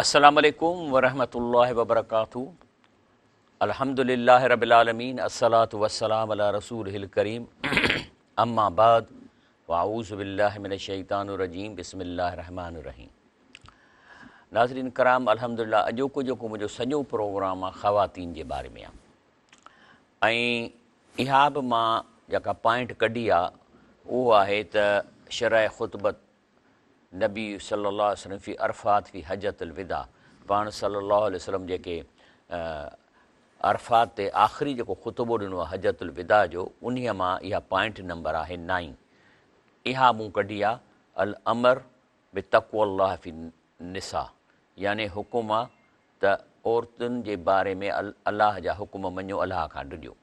السلام عليڪم ورحمة الله وبرڪاته الحمد لله رب العالمين الصلاة والسلام علي رسوله الڪريم اما بعد فاعوذ بالله من الشيطان الرجيم بسم الله الرحمن الرحيم ناظرين ڪرام الحمدلله اڄوڪو جيڪو منهنجو سڄو پروگرام آ خواتين جي باري ۾ آ ۽ اها به مان جيڪا پوائنٽ ڪڍي آ اهو آهي ته شرح خطبت نبي صلي الله عليه وسلم في عرفات في حجة الوداع پاڻ صلي الله عليه وسلم جيڪي عرفات تي آخري جيڪو خطبو ڏنو آهي حجة الوداع جو انهيء مان اها پوائنٽ نمبر آهي نائين اها مون ڪڍي آهي الامر بتقوي الله في النساء يعني حڪم آ ته عورتن جي باري ۾ الله جا حڪم مڃو الله کان ڊڄو.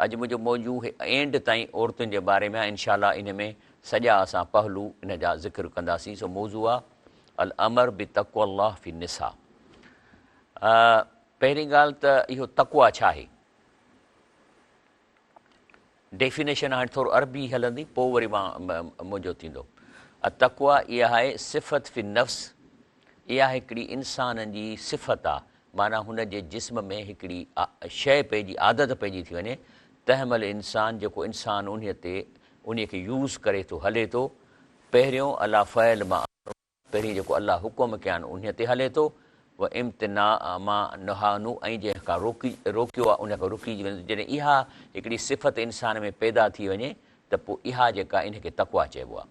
اڄ منهنجو موضوع اينڊ تائين عورتن جي باري ۾ آهي انشاء الله ان ۾ سڄا اسان پهلو ان جا ذڪر ڪنداسين سو موضوع آهي الامر بتقوي الله في النساء پهرين ڳالهه ته اهو تقويٰ ڇا آهي ڊيفينيشن هاڻي ٿورو عربي هلندي پوء وري مان منهنجو ٿيندو التقويٰ اها آهي صفت في النفس اها هڪڙي انسان جي صفت آ معنيٰ هن جي جسم ۾ هڪڙي شيء پئجي، عادت پئجي ٿي وڃي، تنهن مهل انسان جيڪو انسان انهيء تي انهيء کي يوز ڪري ٿو هلي ٿو، پهريون الله فعل ما امر، پهرين جيڪو الله حڪم ڪيا آهن انهيء تي هلي ٿو، و امتناع ما نهي عنه ۽ جنهن کان روڪي روڪيو آهي ان کان رڪجي وڃي ٿو، جڏهن اها هڪڙي صفت انسان ۾ پيدا ٿي وڃي ته پوء اها جيڪا انهيء کي تقويٰ چئبو آهي.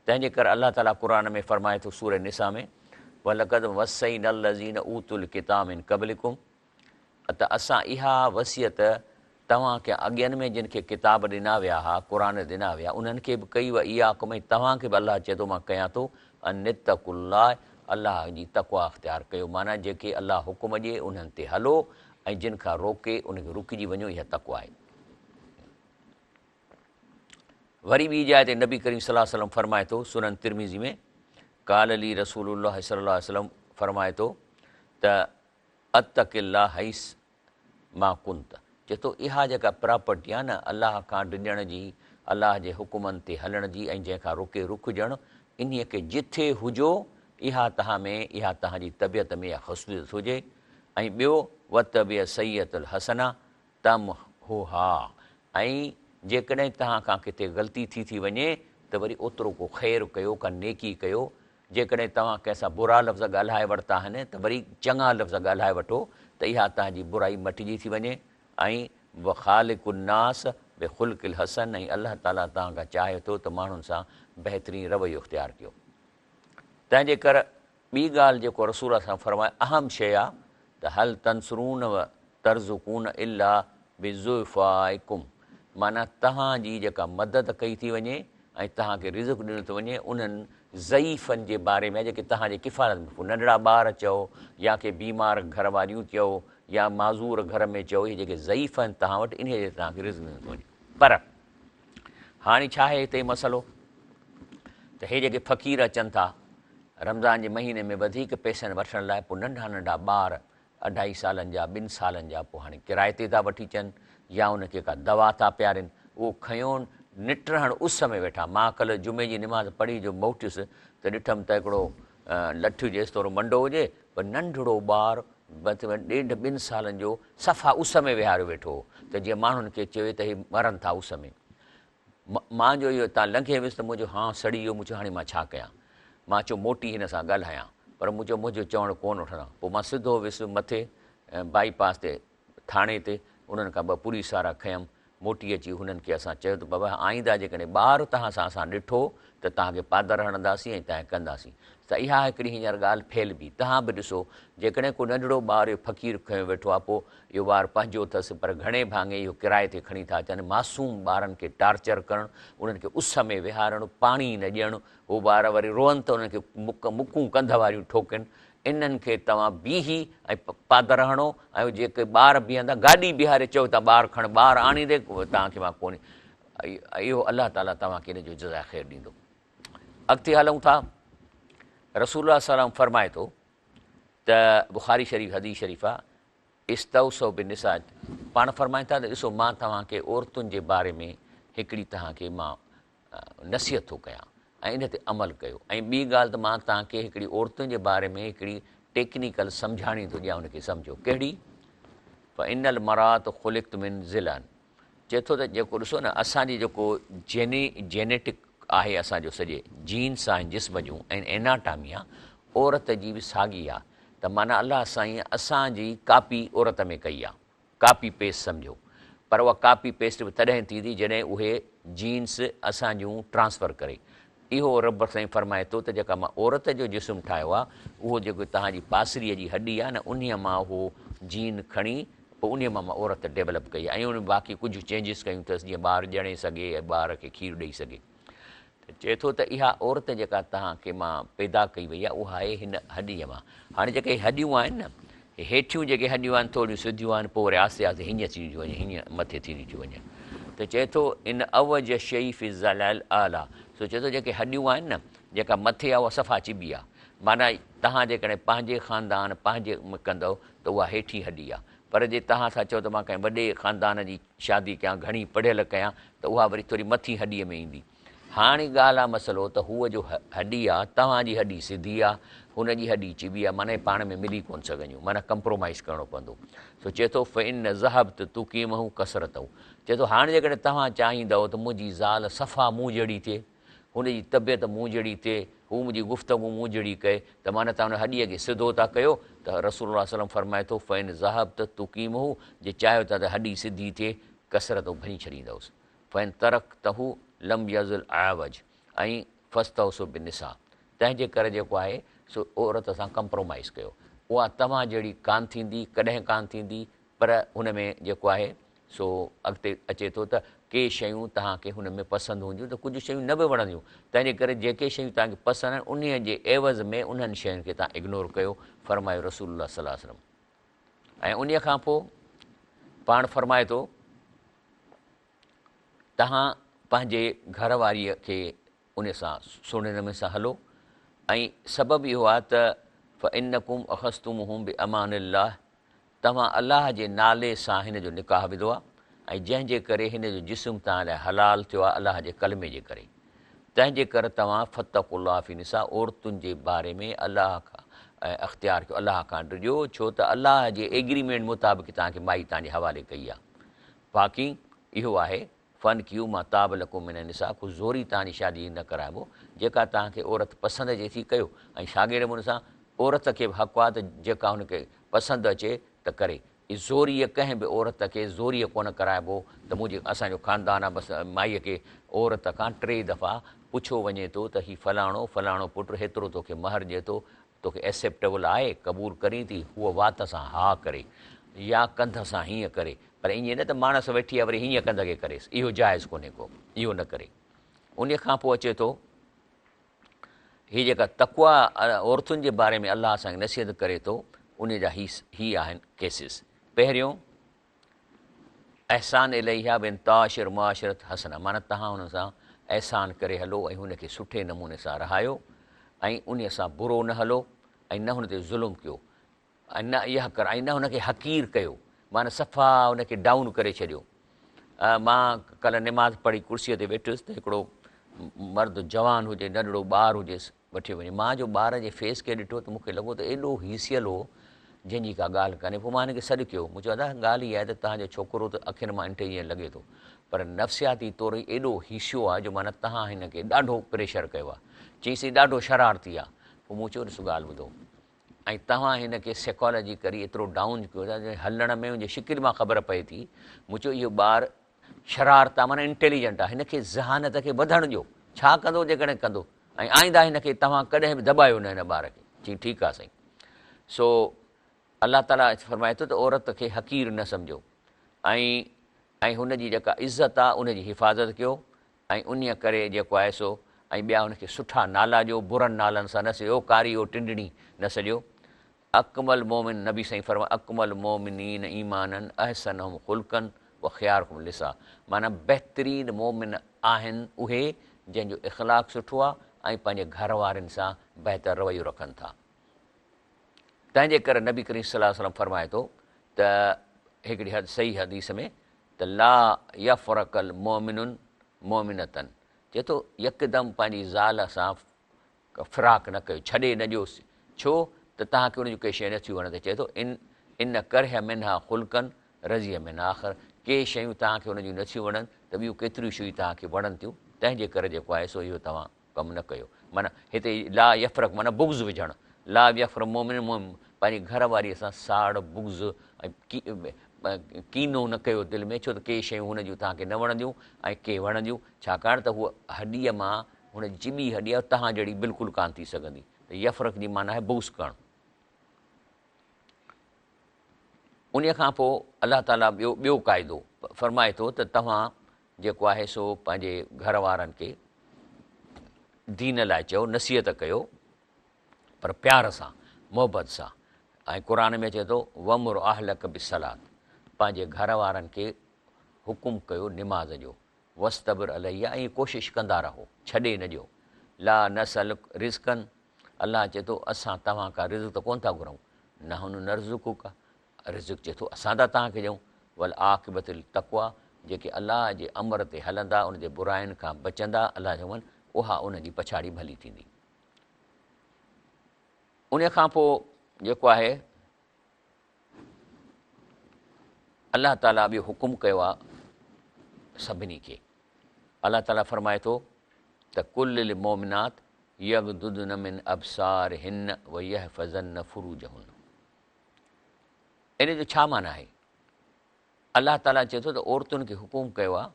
تنهن جي ڪري الله تعاليٰ قرآن ۾ فرمائي ٿو سورة نساء ۾، ولقد وصينا الذين اوتوا الڪتاب من قبلڪم ته اسان اها وصيت توهان کي اڳين ۾ جن کي ڪتاب ڏنا ويا ها، قرآن ڏنا ويا، انهن کي به ڪئي واياڪم ۽ توهان کي به الله چئي ٿو مان ڪيان ٿو ان اتقوا الله الله جي تقويٰ اختيار ڪيو معنيٰ جيڪي الله حڪم ڏئي انهن تي هلو ۽ جن کان روڪي ان کي رڪجي وڃو اها تقويٰ آهي. وري ٻي جاء تي نبي ڪريم صلي الله عليه وسلم فرمائي ٿو سنن ترمذي ۾ قال لي رسول الله صلي الله عليه وسلم فرمائي ٿو ته اتق الله حيث ما ڪنت چئي ٿو اها جيڪا پراپرٽي آهي نه الله کان ڊڄڻ جي الله جي حڪمن تي هلڻ جي ۽ جنهن کان روڪي رڪجڻ انهي کي جٿي هجو اها تهان ۾ اها تهان جي طبيعت ۾ اها خصوصيت هجي ۽ ٻيو واتبع السيئة الحسنة تمحها ۽ جيڪڏهن توهان کان ڪٿي غلطي ٿي ٿي وڃي ته وري اوترو ڪو خير ڪيو، ڪا نيڪي ڪيو، جيڪڏهن توهان ڪنهن سان برا لفظ ڳالهائي ورتا آهن ته وري چڱا لفظ ڳالهائي وٺو ته اها توهان جي برائي مٽجي ٿي وڃي ۽ وخالق الناس بخلق الحسن ۽ الله تعاليٰ توهان کان چاهي ٿو ته ماڻهن سان بهترين رويو اختيار ڪيو. تنهن جي ڪر ٻي ڳالهه جيڪو رسول الله صلعم فرمايو اهم شيء آ ته هل تنصرون و ترزقون الا بضعفائڪم معنيٰ توهان جي جيڪا مدد ڪئي ٿي وڃي ۽ توهان کي رزق ڏنو ٿو وڃي انهن ضعيفن جي باري ۾ جيڪي توهان جي ڪفالت ۾ پوء ننڍڙا ٻار چئو يا ڪي بيمار گهر واريون چئو يا معذور گهر ۾ چئو اهي جيڪي ضعيف آهن توهان وٽ انهي جي توهان کي رزق ڏنو ٿو وڃي پر هاڻي ڇا آهي هتي مسئلو ته هي جيڪي فقير اچن ٿا رمضان جي مهيني ۾ وڌيڪ پئسن وٺڻ لاء پوء ننڍا ننڍا ٻار اڍائي سالن جا ٻن سالن جا پوء هاڻي ڪرائي تي ٿا وٺي اچن يا ان کي ڪا دوا ٿا پيارين اهو کنيو نٽهڻ اس ۾ ويٺا مان ڪلهه جمعي جي نماز پڙهي جو موٽيس ته ڏٺم ته هڪڙو لٺ هجيس ٿورو منڊو هجي پر ننڍڙو ٻار ڏيڍ ٻن سالن جو صفا اس ۾ ويهاريو ويٺو هو ته جيئن ماڻهن کي چوي ته هي مرن ٿا اس ۾. مان جو اهو اتان لنگهي ويس ته منهنجو هانء سڙي ويو، مون چيو هاڻي مان ڇا ڪيان؟ مان چيو موٽي هن سان ڳالهايان، پر مون چيو منهنجو چوڻ ڪونه وٺندا. پوء مان سڌو ويس مٿي بائي پاس تي ٿاڻي تي، انهن کان ٻه پوليس وارا کنيم، موٽي اچي هنن کي اسان چيو ته بابا آئنده جيڪڏهن ٻار توهان سان اسان ڏٺو ته توهان کي پادر هڻنداسين ۽ توهان کي ڪنداسين ته اها هڪڙي هينئر ڳالهه ڦهلبي. توهان به ڏسو جيڪڏهن ڪو ننڍڙو ٻار اهو فقير کنيو ويٺو آهي پوء اهو ٻار پنهنجو اٿس پر گهڻي ڀاڱي اهو ڪرائي تي کڻي ٿا اچن معصوم ٻارن کي ٽارچر ڪرڻ انهن کي اس ۾ ويهارڻ پاڻي نه ڏيڻ هو ٻار وري روئن ته انهن کي مڪ مڪون ڪنڌ واريون ٺوڪين انهن کي توهان بيهي ۽ پادر هڻو ۽ جيڪي ٻار بيهندا گاڏي بيهاري چئو ته ٻار کڻ ٻار آڻيندي توهان کي مان ڪونهي اهو الله تعالي توهان کي ان جو جزاء خير ڏيندو. اڳتي هلون ٿا رسول الله صلي الله عليه وسلم فرمائي ٿو ته بخاري شريف حديث شريف آ استوصوا بالنساء پاڻ فرمائن ٿا ته ڏسو مان توهان کي عورتن جي باري ۾ هڪڙي توهان کي مان نصيحت ٿو ڪيان ۽ ان تي عمل ڪيو ۽ ٻي ڳالهه ته مان توهان کي هڪڙي عورتن جي باري ۾ هڪڙي ٽيڪنيڪل سمجهاڻي ٿو ڏيان ان کي سمجهو ڪهڙي فان المراة خلقت من ضلع چئي ٿو ته جيڪو ڏسو نه اسان جي جيڪو جيني جينيٽڪ آهي اسان جو سڄي جينس آهن جسم جون ۽ ايناٽامي آ عورت جي به ساڳي آ ته معنيٰ الله سائين اسان جي ڪاپي عورت ۾ ڪئي آ ڪاپي پيسٽ سمجهو پر اها ڪاپي پيسٽ به تڏهن ٿيندي جڏهن اهي جينس اسان جون ٽرانسفر ڪري. اهو رب سائين فرمائي ٿو ته جيڪا مان عورت جو جسم ٺاهيو آهي اهو جيڪو توهان جي پاسريء جي هڏي آهي نه انهيء مان اهو جين کڻي پوء انهيء مان مان عورت ڊيولپ ڪئي آهي ۽ ان ۾ باقي ڪجهه چينجز ڪيون اٿس جيئن ٻار ڄڻي سگهي ۽ ٻار کي کير ڏئي سگهي. ته چئي ٿو ته اها عورت جيڪا توهان کي مان پيدا ڪئي وئي آهي اها آهي هن هڏيء مان. هاڻي جيڪي هي هڏيون آهن نه، هي هيٺيون جيڪي هڏيون آهن ٿوريون سڌيون آهن پوء وري آهستي آهستي هيئن ٿينديون ٿيون وڃن، هيئن مٿي ٿينديون ٿيون وڃن. ته چئي ٿو ان اعوج الشيء في الضلع الاعليٰ سو چئي ٿو جيڪي هڏيون آهن نه جيڪا مٿي آهي اها صفا چٻي آهي. معنيٰ توهان جيڪڏهن پنهنجي خاندان پنهنجي ۾ ڪندؤ ته اها هيٺين هڏي آهي. پر جي توهان ٿا چئو ته مان ڪنهن وڏي خاندان جي شادي ڪيان، گهڻي پڙهيل ڪيان ته اها وري ٿوري مٿين هڏيء ۾ ايندي. هاڻي ڳالهه آ مسئلو ته هوء جو هڏي آ، توهان جي هڏي سڌي آ، هن جي هڏي چٻي آ، معنيٰ پاڻ ۾ ملي ڪونه سگهنديون، معنيٰ ڪمپرومائيز ڪرڻو پوندو. سو چئي ٿو فإن ذهبت تقيمه ڪسرته چئي ٿو هاڻي جيڪڏهن توهان چاهيندؤ ته منهنجي زال صفا مون جهڙي ٿئي، هن جي طبيعت مون جهڙي ٿئي، هو منهنجي گفتگو مون جهڙي ڪئي ته معنيٰ توهان ان هڏيء کي سڌو ٿا ڪيو ته رسول الله صلعم فرمائي ٿو فإن ذهبت تقيمه جي چاهيو ٿا ته هڏي سڌي ٿئي ڪسرته ڀڃي ڇڏيندؤس فإن ترڪته لم يزل اعوج ۽ فاستوصوا بالنساء تنهن جي ڪري جيڪو آهي سو عورت سان ڪمپرومائيز ڪيو اها توهان جهڙي ڪانه ٿيندي ڪڏهن ڪانه ٿيندي پر هن ۾ جيڪو آهي سو اڳتي اچي ٿو ته ڪي شيون توهان کي هن ۾ پسند هونديون ته ڪجهه شيون نه به وڻنديون، تنهنجي ڪري جيڪي شيون توهان کي پسند آهن انهيء جي عيوض ۾ انهن شين کي توهان اگنور ڪيو، فرمايو رسول الله صلي الله عليه وسلم. ۽ انهيء کان پوء پاڻ فرمائي ٿو توهان پنهنجي گهر واريء کي ان سان سهڻي نموني سان هلو ۽ سبب اهو آهي ته فانڪم اخذتموهم بامان الله توهان الله جي نالي سان هن جو نڪاح وڌو آهي ۽ جنهن جي ڪري هن جو جسم توهان لاء حلال ٿيو آهي الله جي ڪلمي جي ڪري تنهن جي ڪر توهان فاتقوا الله في النساء عورتن جي باري ۾ الله کان اختيار ڪيو الله کان ڊڄو ڇو ته الله جي ايگريمينٽ مطابق توهان کي مائي توهان جي حوالي ڪئي آهي باقي اهو آهي فانڪحوا ما طاب لڪم من النساء ڪو زوري توهان جي شادي نه ڪرائبو، جيڪا توهان کي عورت پسند اچي ٿي ڪيو ۽ ساڳئي نموني سان عورت کي به حق آهي ته جيڪا هن کي پسند اچي ته ڪري. زوريء ڪنهن به عورت کي زوريء ڪونه ڪرائبو ته منهنجي اسان جو خاندان آهي بس مائيء کي عورت کان ٽي دفعا پڇيو وڃي ٿو ته هي فلاڻو فلاڻو پٽ هيترو توکي مهر ڏئي ٿو توکي ايسيپٽيبل آهي، قبول ڪرين ٿي؟ هوء وات سان ها ڪري يا ڪنڌ سان هيئن ڪري، پر ائين نه ته ماڻس ويٺي آهي وري هيئن ڪنڌ کي ڪريس، اهو جائز ڪونهي ڪو، اهو نه ڪري. انهيء کان پوء اچي ٿو هي جيڪا تقويٰ عورتن جي باري ۾ الله اسان کي نصيحت ڪري ٿو، انهيء جا هي هي آهن ڪيسز. پهريون، احسان اليها بان تعاشر معاشرت حسنه معنيٰ توهان هن سان احسان ڪري هلو ۽ هن کي سٺي نموني سان رهايو ۽ انهي سان برو نه هلو ۽ نه هن تي ظلم ڪيو ۽ نه يحقر ۽ نه هن کي حقير ڪيو معنيٰ صفا هن کي ڊائون ڪري ڇڏيو. مان ڪلهه نماز پڙهي ڪرسيء تي ويٺس ته هڪڙو مرد جوان هجي ننڍڙو ٻار هجيس وٺي وڃي. مان جو ٻار جي فيس کي ڏٺو ته مون کي لڳو ته ايڏو هيسيل هو جنهن جي ڪا ڳالهه ڪانهي. پوء مان هن کي سڏ ڪيو. مون چيو ادا ڳالهه اها آهي ته توهان جو ڇوڪرو ته اکين مان انٽيليجنٽ لڳي ٿو پر نفسياتي طور هي ايڏو هيسيو آهي جو معنيٰ توهان هن کي ڏاڍو پريشر ڪيو آهي. چيائين سائين ڏاڍو شرارتي آهي. پوء مون چيو ڏس ڳالهه ٻڌو ۽ توهان هن کي سيڪالاجيڪلي ايترو ڊائون ڪيو ٿا جو هلڻ ۾ هن جي شڪل مان خبر پئي ٿي. مون چيو اهو ٻار شرارت آ معنيٰ انٽيليجنٽ آ هن کي ذهانت کي وڌڻ ڏيو ڇا ڪندو جيڪڏهن ڪندو ۽ آئنده هن کي توهان ڪڏهن به دٻايو نه هن ٻار کي چيائين ٺيڪ آ سائين سو الله تعاليٰ فرمائي ٿو ته عورت کي حقير نه سمجهو ۽ ۽ هن جي جيڪا عزت آ ان جي حفاظت ڪيو ۽ انهيء ڪري جيڪو آهي سو ۽ ٻيا هن کي سٺا نالا ڏيو برن نالن سان نه سڏيو ڪاري او ٽنڊڻي نه سڏيو اڪمل مومن نبي سائين فرمايو اڪمل المومنين ايمانا احسنهم خلقا وخيارهم لسا معنيٰ بهترين مومن آهن اهي جنهن جو اخلاق سٺو آهي ۽ پنهنجي گهر وارين سان بهتر رويو رکن ٿا تنهن جي ڪري نبي ڪريم صلي الله عليه وسلم فرمائي ٿو ته هڪڙي صحيح حديث ۾ ته لا يفرق المومن مومنة چئي ٿو يڪدم پنهنجي زال سان فراق نه ڪيو، ڇڏي نه ڏيوس، ڇو ته توهان کي ان جون ڪي شيون نٿيون وڻن ته چئي ٿو ان ان ڪره منها خلقا رضي من آخر ڪي شيون توهان کي ان جون نٿيون وڻن ته ٻيون ڪيتريون شيون توهان کي وڻن ٿيون تنهن جي ڪري جيڪو آهي سو اهو توهان ڪم نه ڪيو معنيٰ هتي لا يفرق معنيٰ بغض وجهڻ لا يفرق مؤمن مؤمن پنهنجي گهر واريء سان ساڙ بغض ۽ ڪينو نه ڪيو دل ۾ ڇو ته ڪي شيون هن جون توهان کي نه وڻنديون ۽ ڪي وڻنديون ڇاڪاڻ ته هوء هڏيء مان هن جي چٻي هڏي آهي توهان جهڙي بلڪل ڪانه ٿي سگهندي ته يفرق جي معنيٰ آهي بغض ڪرڻ. انهيء کان پوء الله تعاليٰ ٻيو ٻيو قاعدو فرمائي ٿو ته توهان جيڪو آهي سو پنهنجي گهر وارن کي دين لاء چئو، نصيحت ڪيو پر پيار سان، محبت سان ۽ قرآن ۾ اچي ٿو وامر اهلک بالصلاة پنهنجي گهر وارن کي حڪم ڪيو نماز جو واصطبر عليها ۽ ڪوشش ڪندا رهو، ڇڏي نه ڏيو. لا نسألک رزقا، الله چئي ٿو اسان توهان کان رزق ته ڪونه ٿا گهرون، نحن نرزقک، رزق چئي ٿو اسان ٿا توهان کي ڏيون، والعاقبة للتقويٰ، جيڪي الله جي امر تي هلندا، ان جي براين کان بچندا، الله جو حڪم اها انهن جي پڇاڙي ڀلي ٿيندي. انهيء کان پوء جيڪو آهي الله تعاليٰ به حڪم ڪيو آهي سڀني کي. الله تعاليٰ فرمائي ٿو ته قل للمؤمنات يغضضن من ابصارهن ويحفظن فروجهن. ان جو ڇا معنيٰ آهي؟ الله تعاليٰ چئي ٿو ته عورتن کي حڪم ڪيو آهي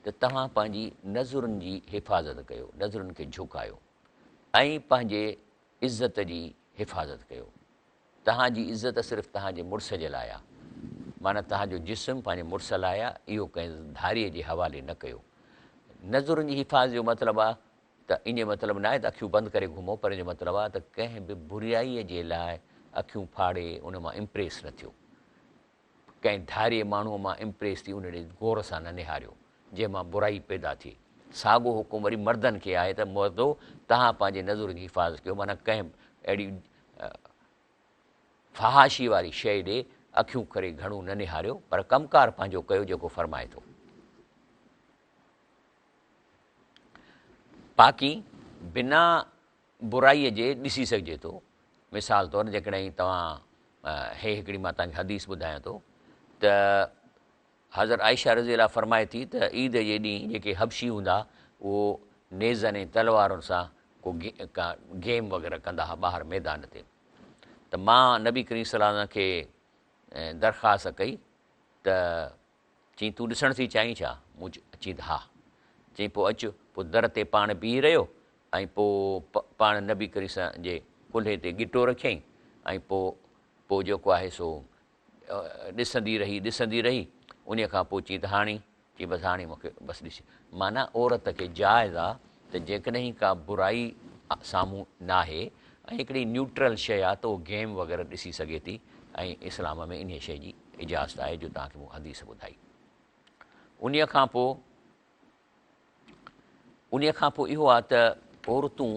ته توهان پنهنجي نظرن جي حفاظت ڪيو، نظرن کي جهڪايو ۽ پنهنجي عزت جي حفاظت ڪيو. توهان جي عزت صرف توهان جي مڙس جي لاء آ. معنيٰ توهان جو جسم پنهنجي مڙس لاء آ، اهو ڪنهن ڌارئي جي حوالي نه ڪيو. نظرن جي حفاظت جو مطلب آ ته ان جو مطلب ناهي ته اکيون بند ڪري گهمو پر ان جو مطلب آ ته ڪنهن به برائيء جي لاء اکيون ڦاڙي ان مان امپريس نه ٿيو. ڪنهن ڌارئي ماڻهوء مان امپريس ٿي ان ڏي غور سان نه نهاريو، جنهن مان برائي پيدا ٿئي. ساڳو حڪم وري مردن کي آهي ته مردو توهان پنهنجي نظرن جي حفاظت ڪيو، معنيٰ ڪنهن اهڙي فحاشي واري شيء ڏي اکيون ڪري گهڻو نه نهاريو، پر ڪم ڪار پنهنجو ڪيو جيڪو فرمائي ٿو. باقي بنا برائيء جي ڏسي سگهجي ٿو. مثال طور جيڪڏهن توهان هي هڪڙي مان توهان کي حديث ٻڌايان ٿو ته حضرت عائشه رضي الله فرمائي ٿي ته عيد جي ڏينهن جيڪي حبشي هوندا اهو نيزن ۽ تلوارن سان ڪو ڪا گيم وغيره ڪندا هئا ٻاهر ميدان تي ته مان نبي ڪريم صلي الله عليه وسلم کي درخواست ڪئي ته چيائين تون ڏسڻ ٿي چاهين ڇا؟ مون چيائين ته ها. چيائين پوء اچ. پوء در تي پاڻ بيهي رهيو ۽ پوء پاڻ نبي ڪريم صلعم جي ڪلهي تي ڳٽو رکيائين ۽ پوء پوء جيڪو آهي سو ڏسندي رهي ڏسندي رهي انهيء کان پوء چيائين ته هاڻي؟ چيائين بس هاڻي مون کي بس ڏسي. معنيٰ عورت کي جائز آ ته جيڪڏهن ڪا برائي سامهون ناهي ۽ هڪڙي نيوٽرل شيء آ ته اهو گيم وغيره ڏسي سگهي ٿي ۽ اسلام ۾ انهيء شيء جي اجازت آهي جو توهان کي مون حديث ٻڌائي. انهيء کان پوء انهيء کان پوء اهو آهي ته عورتون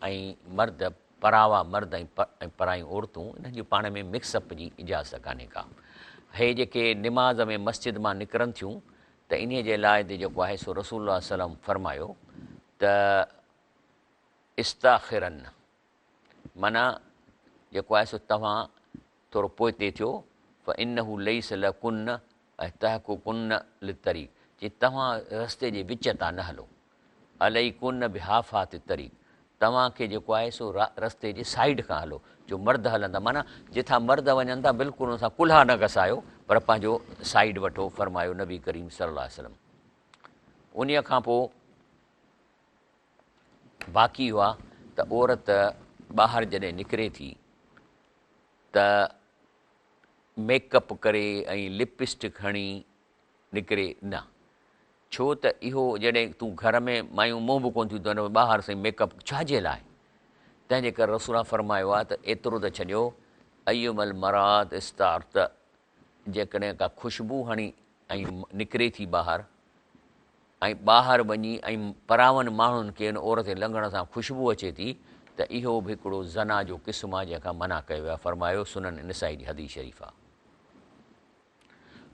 ۽ مرد پراوا مرد ۽ پرايون عورتون انهن جي پاڻ ۾ مڪس اپ جي اجازت ڪانهي ڪا. هي جيڪي نماز ۾ مسجد مان نڪرن ٿيون ته انهيء جي لاء تي جيڪو آهي سو رسول الله صلي الله عليه وسلم فرمايو ته استاخرن معنيٰ جيڪو آهي سو توهان ٿورو پوئتي ٿيو، فانه ليس لڪن ان تحڪڪن للطريق چي توهان رستي جي وچ تان نه هلو، عليڪن بحافات الطريق توهان کي جيڪو آهي سو رستي جي سائيڊ کان هلو، جو مرد هلن ٿا معنيٰ جتان مرد وڃن ٿا بلڪل ان سان ڪلها نه گسايو پر پنهنجو سائيڊ وٺو فرمايو نبي ڪريم صلي الله عليه وسلم. انهيء کان پوء باقي اهو آهي ته عورت ٻاهر جڏهن نڪري ٿي ته ميڪ اپ ڪري ۽ لپ اسٽڪ هڻي نڪري نه ڇو ته اهو جڏهن تون گهر ۾ مايون منهن به ڪونه ٿيون ڌوئن ٻاهر سائين ميڪ اپ ڇا جي لاء تنهن جي ڪري رسول الله فرمايو آهي ته ايترو ته ڇڏيو ايما المرات استعرت جيڪڏهن ڪا خوشبو هڻي ۽ نڪري ٿي ٻاهر ۽ ٻاهر وڃي ۽ پراون ماڻهن کي ان عورت جي لنگهڻ سان خوشبو اچي ٿي ته اهو به هڪڙو زنا جو قسم آهي جنهن کان منع ڪيو ويو آهي فرمايو سنن نسائي جي حديث شريف آهي.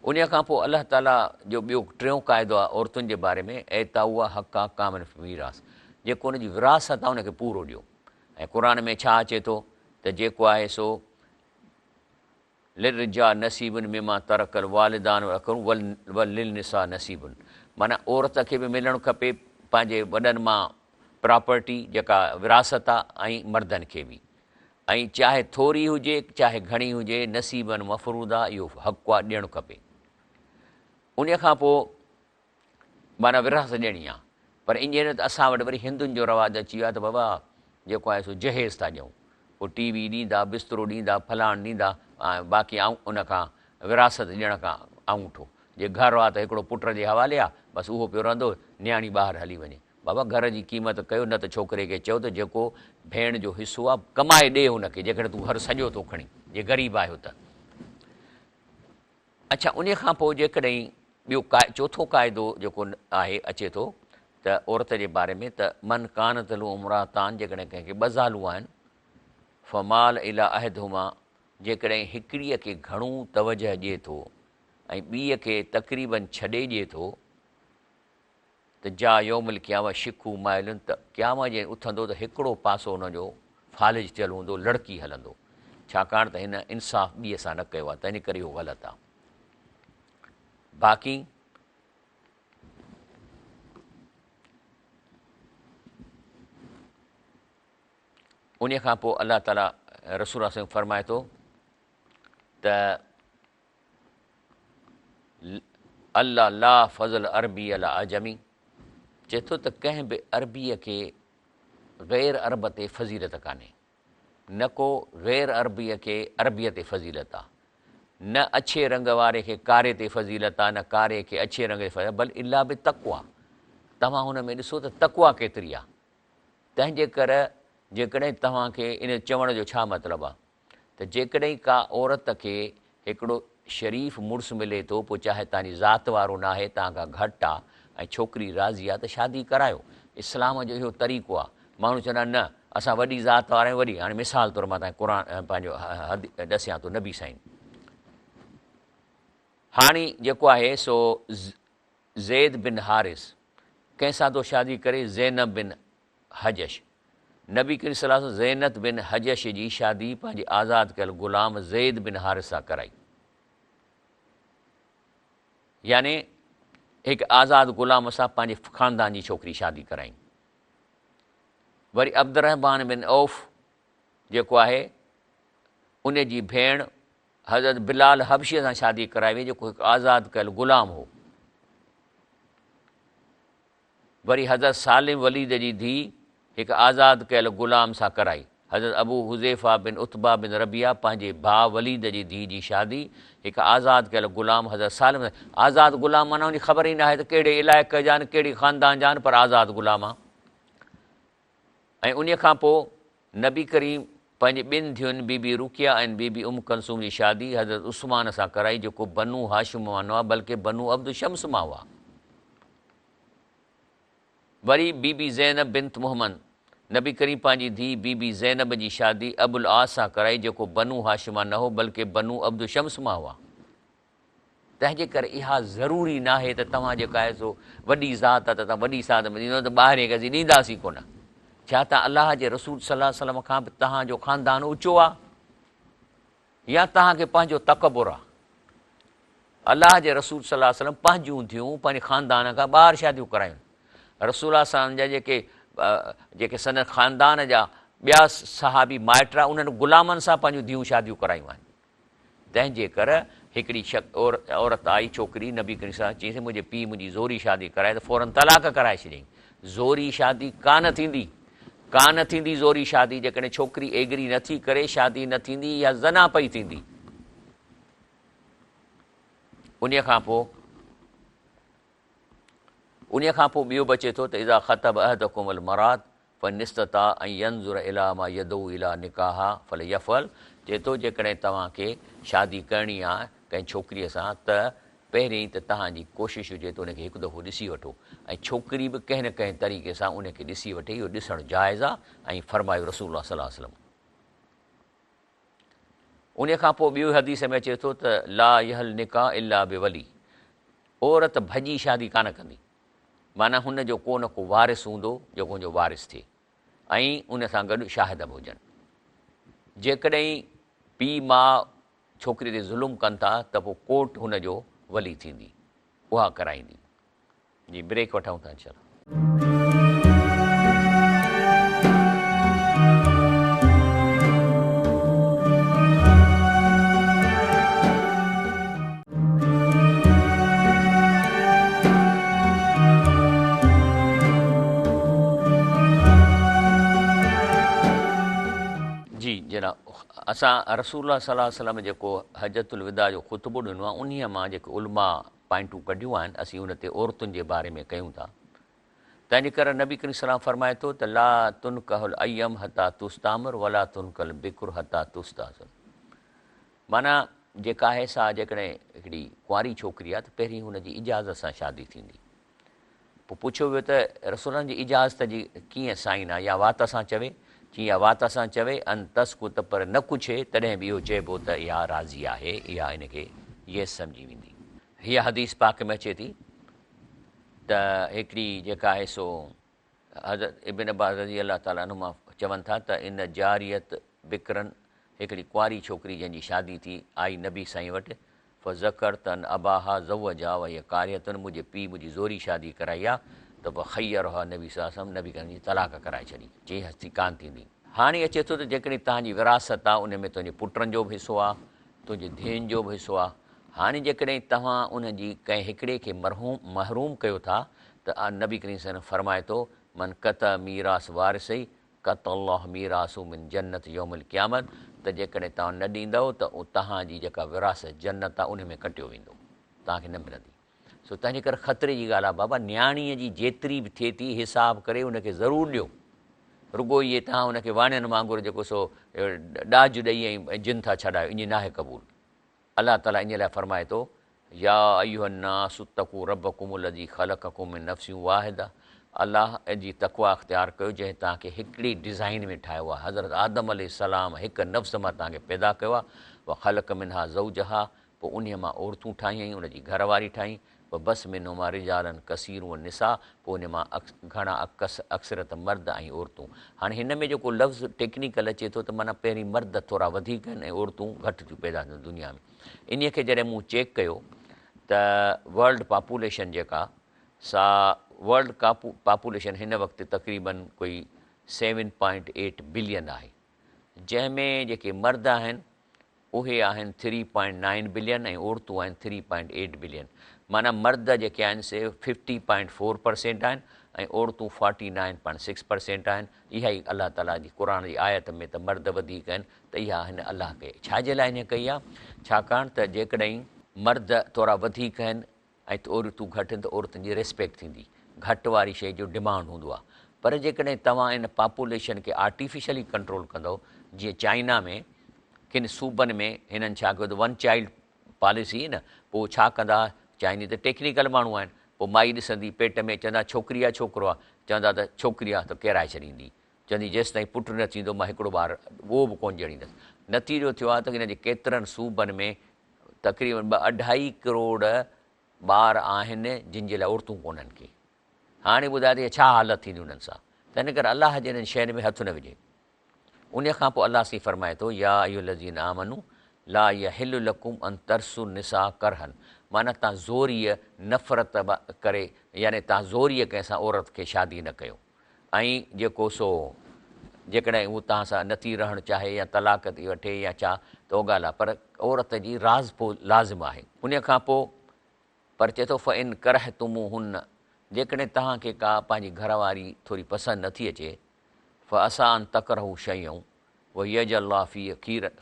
انهيء کان پوء الله تعاليٰ جو ٻيو ٽيون قاعدو آهي عورتن جي باري ۾ اعطاؤها حقها ڪاملا في الميراث جيڪو ان جي وراثت آهي ان کي پورو ڏيو ۽ قرآن ۾ ڇا اچي ٿو ته جيڪو آهي سو للرجال نصيب مما ترڪ الوالدان والاقربون وللنساء نصيب معنيٰ عورت کي به ملڻ کپي پنهنجي وڏن مان پراپرٽي جيڪا وراثت آ ۽ مردن کي به ۽ چاهي ٿوري هجي چاهي گهڻي هجي نصيبا مفروضا اهو حق آ ڏيڻ کپي انهي کان پوء معنيٰ ورهاست ڏيڻي آ پر ائين نه ته اسان وٽ وري هندن جو رواج اچي ويو آ ته بابا جيڪو آهي سو جهيز ٿا ڏيون پوء ٽي وي ڏيندا بسترو ڏيندا فلاڻ ڏيندا باقي آئون ان کان وراثت ڏيڻ کان آڱوٺو جي گهر آ ته هڪڙو پٽ جي حوالي آ بس اهو پيو رهندو نياڻي ٻاهر هلي وڃي بابا گهر جي قيمت ڪيو نه ته ڇوڪري کي چئو ته جيڪو ڀيڻ جو حصو آ ڪمائي ڏي هن کي جيڪڏهن تون گهر سڄو ٿو کڻين جي غريب آهيو ته. اڇا انهيء کان پوء جيڪڏهن ٻيو چوٿون قاعدو جيڪو آهي اچي ٿو ته عورت جي باري ۾ ته من ڪانت له امراتان جيڪڏهن ڪنهن کي ٻه زالون آهن فمال الي احدهما جيڪڏهن هڪڙيء کي گهڻو توجه ڏئي ٿو ۽ ٻيء کي تقريبن ڇڏي ڏئي ٿو ته جاء يوم القيامة شقه مائل ته قيامت جي ڏينهن اٿندو ته هڪڙو پاسو ان جو فالج ٿيل هوندو لڙڪي هلندو ڇاڪاڻ ته هن انصاف ٻيء سان نه ڪيو آهي تنهن ڪري اهو غلط آهي باقي ان کان پوء الله تعالي رسول الله فرمائي ٿو ته الله لا فضل عربي علي عجمي چئي ٿو ته ڪنهن به عربيء کي غير عرب تي فضيلت ڪانهي، نه ڪو غير عربيء کي عربيء تي فضيلت آ، نه اڇي رنگ واري کي ڪاري تي فضيلت آ، نه ڪاري کي اڇي رنگ تي فضيلت بل الا بالتقويٰ توهان هن ۾ ڏسو ته تقويٰ ڪيتري آ، تنهن جي ڪري جيڪڏهن توهان کي ان چوڻ جو ڇا مطلب آ؟ ته جيڪڏهن ڪا عورت کي هڪڙو شريف مڙس ملي ٿو پوء چاهي توهان جي ذات وارو ناهي توهان کان گهٽ آ ۽ ڇوڪري راضي آ ته شادي ڪرايو اسلام جو اهو طريقو آ ماڻهو چوندا آهن نه اسان وڏي ذات وارا آهيون وڏي هاڻي مثال طور مان توهان کي قرآن پنهنجو ڏسيان ٿو نبي سائين هاڻي جيڪو آهي سو زيد بن حارث ڪنهن سان ٿو شادي ڪري زينب بن حجش، نبي ڪريم صلي الله عليه وسلم زينت بن حجش جي شادي پنهنجي آزاد ڪيل غلام زيد بن حارث سان ڪرائي. يعني هڪ آزاد غلام سان پنهنجي خاندان جي ڇوڪري شادي ڪرائي. وري عبدالرحمان بن عوف جيڪو آهي ان جي ڀيڻ حضرت بلال حبشي سان شادي ڪرائي وئي جيڪو هڪ آزاد ڪيل غلام هو. وري حضرت سالم وليد جي ڌيء هڪ آزاد ڪيل غلام سان ڪرائي. حضرت ابو حذيفه بن عتبه بن ربيعه پنهنجي ڀاء وليد جي ڌيء جي شادي هڪ آزاد ڪيل غلام حضرت سالم سان آزاد غلام معنيٰ ان جي خبر ئي ناهي ته ڪهڙي علائقي جا آهن ڪهڙي خاندان جا آهن پر آزاد غلام آ. ۽ انهيء کان پوء نبي ڪريم پنهنجي ٻن ڌيئن بي بي رقيه ۽ بي بي ام ڪلثوم جي شادي حضرت عثمان سان ڪرائي جيڪو بنو هاشم مان نه هئا بلڪه بنو عبد شمس مان هئا. وري بي بي زينب بنت محمد نبي ڪريم پنهنجي ڌيء بي بي زينب جي شادي ابوالعاص سان ڪرائي جيڪو بنو هاشم مان نه هو بلڪه بنو عبد شمس مان هئا. تنهن جي ڪري اها ضروري ناهي ته توهان جيڪا آهي سو وڏي ذات آهي ته توهان وڏي ذات ۾ ڏيندو ته ٻاهرين کي اسين ڏينداسين ڪونه. ڇا ته الله جي رسول صلي الله عليه وسلم کان به توهان جو خاندان اوچو آهي يا توهان کي پنهنجو تڪبر آهي؟ الله جي رسول صلي الله عليه وسلم پنهنجون ڌيئون پنهنجي خاندان کان ٻاهر شاديون ڪرايون. رسول الله صلي الله عليه وسلم جا جيڪي جيڪي سندن خاندان جا ٻيا صحابي مائٽ آهن انهن غلامن سان پنهنجون ڌيئون شاديون ڪرايون آهن. تنهن جي ڪر هڪڙي عورت آئي، ڇوڪري، نبي ڪريم صلي الله عليه وسلم چيس، منهنجي پيء منهنجي زوري شادي ڪرائي ته فوراً طلاق ڪرائي ڇڏيائين. زوري شادي ڪانه ٿيندي. ڪانه ٿيندي زوري شادي، جيڪڏهن ڇوڪري ايگري نه ٿي ڪري، شادي نه ٿيندي يا زنا پئي ٿيندي. انهيء کان پوء انهيء کان پوء ٻيو به اچي ٿو ته اذا خطب احدڪم المرات فان استطاع ان ينظر الي ما يدعو الي نڪاحها فليفعل چئي ٿو جيڪڏهن توهان کي شادي ڪرڻي آهي ڪنهن ڇوڪريء سان ته پهرين ته توهان جي ڪوشش هجي ته ان کي هڪ دفعو ڏسي وٺو ۽ ڇوڪري به ڪنهن نه ڪنهن طريقي سان ان کي ڏسي وٺي اهو ڏسڻ جائز آهي ۽ فرمايو رسول الله صلي الله عليه وسلم انهيء کان پوء ٻيو حديث ۾ اچي ٿو ته لا يحل نڪاح الا بولي عورت ڀڄي شادي ڪانه ڪندي معنيٰ هن جو ڪو نه ڪو وارث هوندو جيڪو هن جو وارث ٿئي ۽ ان سان گڏ شاهد به هجن. جيڪڏهن پيء ماء ڇوڪري تي ظلم ڪن ٿا ته پوء ڪورٽ هن جو ولي ٿيندي اها ڪرائيندي. جي بريڪ وٺون ٿا انشاء الله. جي جناب اسان رسول الله صلي الله عليه وسلم جيڪو حجة الوداع جو خطبو ڏنو آهي انهيء مان جيڪي علماء پوائنٽون ڪڍيون آهن اسين ان تي عورتن جي باري ۾ ڪيون ٿا تنهن جي ڪري نبي ڪريم صلي الله فرمائي ٿو ته لا تنڪح الايم حتي تستامر ولا تنڪح البڪر حتي تستاذن معنيٰ جيڪا آهي سا جيڪڏهن هڪڙي ڪنواري ڇوڪري آهي ته پهرين هن جي اجازت سان شادي ٿيندي. پوء پڇيو ويو ته رسول الله جي اجازت جي ڪيئن سائن آهي يا وات سان چوي؟ چي يا وات سان چوي ان تسڪت پر نه ڪڇي تڏهن به اهو چئبو ته اها راضي آهي اها ان کي يس سمجهي ويندي. هيء حديث پاڪ ۾ اچي ٿي ته هڪڙي جيڪا آهي سو حضرت ابن عباس رضي الله تعالٰي عنهما چون ٿا ته ان جارية بڪرا هڪڙي ڪنواري ڇوڪري جنهن جي شادي ٿي آئي نبي سائين وٽ فذڪرت ان اباها زوجها وهي ڪارهة منهنجي پيء منهنجي زوري شادي ڪرائي آ ته فخيرها النبي صلي الله عليه وسلم نبي ڪريم جي طلاق ڪرائي ڇڏي چيائين هستي ڪانه ٿيندي. هاڻي اچي ٿو ته جيڪڏهن توهان جي وراثت آ ان ۾ تنهنجي پٽن جو به حصو آ تنهنجي ڌيئن جو به حصو آ هاڻي جيڪڏهن توهان انهن جي ڪنهن هڪڙي کي مرحوم محروم ڪيو ٿا ته نبي ڪريم صلي الله عليه وسلم فرمائي ٿو، من قطع ميراث وارثه قطع الله ميراثه من جنت يوم القيامت ته جيڪڏهن توهان نه ڏيندؤ ته توهان جي جيڪا وراثت جنت آهي ان ۾ ڪٽيو ويندو توهان کي نه ملندي سو تنهن جي ڪري خطري جي ڳالهه آهي بابا نياڻيء جي جيتري به ٿئي ٿي حساب ڪري ان کي ضرور ڏيو رڳو اهي توهان ان کي واڻين وانگر جيڪو سو ڏاج ڏئي ۽ جن ٿا ڇڏايو ائين ناهي قبول. الله تعاليٰ انهيء لاء فرمائي ٿو، يا ايها الناس اتقوا ربڪم الذي خلقڪم من نفس واحده الله جي تقويٰ اختيار ڪيو جنهن توهان کي هڪڙي ڊزائين ۾ ٺاهيو آهي، حضرت آدم عليه السلام هڪ نفس مان توهان کي پيدا ڪيو آهي، وخلق منها زوجها پوء انهيء مان عورتون ٺاهيائين، ان جي گهر واري ٺاهيائين، وبث منهما رجالا ڪثيرا ونساء پوء ان مان گهڻا اڪثريت مرد ۽ عورتون. هاڻي هن ۾ جيڪو لفظ ٽيڪنيڪل اچي ٿو ته معنيٰ پهرين مرد ٿورا وڌيڪ آهن ۽ عورتون گهٽ ٿيون پيدا ٿين دنيا ۾ انهيء کي جڏهن مون چيڪ ڪيو ته ورلڊ پاپوليشن جيڪا سا ورلڊ پاپوليشن هن وقت تقريبن ڪوئي سيون پوائنٽ ايٽ بلين آهي جنهن ۾ جيڪي مرد آهن اهي آهن ٿري پوائنٽ نائن بلين ۽ عورتون آهن ٿري پوائنٽ ايٽ بلين معنيٰ مرد جيڪي آهن سي ففٽي پوائنٽ فور پرسينٽ آهن ۽ عورتون forty nine point six percent آهن اها ئي الله تعاليٰ جي قرآن جي آيت ۾ ته مرد وڌيڪ آهن ته اها هن الله ڪئي ڇا جي لاء هن ڪئي آهي ڇاڪاڻ ته جيڪڏهن مرد ٿورا وڌيڪ آهن ۽ عورتون گهٽ آهن ته عورتن جي ريسپيڪٽ ٿيندي، گهٽ واري شيء جو ڊمانڊ هوندو آهي پر جيڪڏهن توهان ان پاپوليشن کي آرٽيفيشلي ڪنٽرول ڪندؤ جيئن چائنا ۾ ڪن صوبن ۾ هنن ڇا ڪيو ته ون چائلڊ پاليسي هئي نه پوء ڇا ڪندا چائني ته ٽيڪنيڪل ماڻهو آهن پوء مائي ڏسندي پيٽ ۾ چوندا ڇوڪري آهي ڇوڪرو آهي چوندا ته ڇوڪري آهي ته ڪيرائي ڇڏيندي چوندي جيستائين پٽ نه ٿيندو مان هڪڙو ٻار اهو به ڪونه ڄڻيندس. نتيجو ٿيو آهي ته هن جي ڪيترن صوبن ۾ تقريبن ٻه اڍائي ڪروڙ ٻار آهن جن جي لاء عورتون ڪونهن ڪي. هاڻي ٻڌاء ته اها ڇا حالت ٿيندي انهن سان. تنهن ڪري الله جي انهن شين ۾ هٿ نه وجهي. انهيء کان پوء الله سائين فرمائي ٿو، يا ايها الذين آمنوا لا يحل لڪم ان ترثوا النساء ڪرها معنيٰ تان زوريء نفرت ڪري يعني تان زوريء ڪنهن سان عورت کي شادي نه ڪيو. ۽ جيڪو سو جيڪڏهن هو توهان سان نٿي رهڻ چاهي يا طلاق ٿي وٺي يا ڇا ته اها ڳالهه آهي پر عورت جي راضپو لازم آهي. انهيء کان پوء پر چئي ٿو فإن ڪرهتموهن جيڪڏهن توهان کي ڪا پنهنجي گهر واري ٿوري پسند نٿي اچي فعسيٰ ان تڪرهوا شيئا ويجعل الله فيه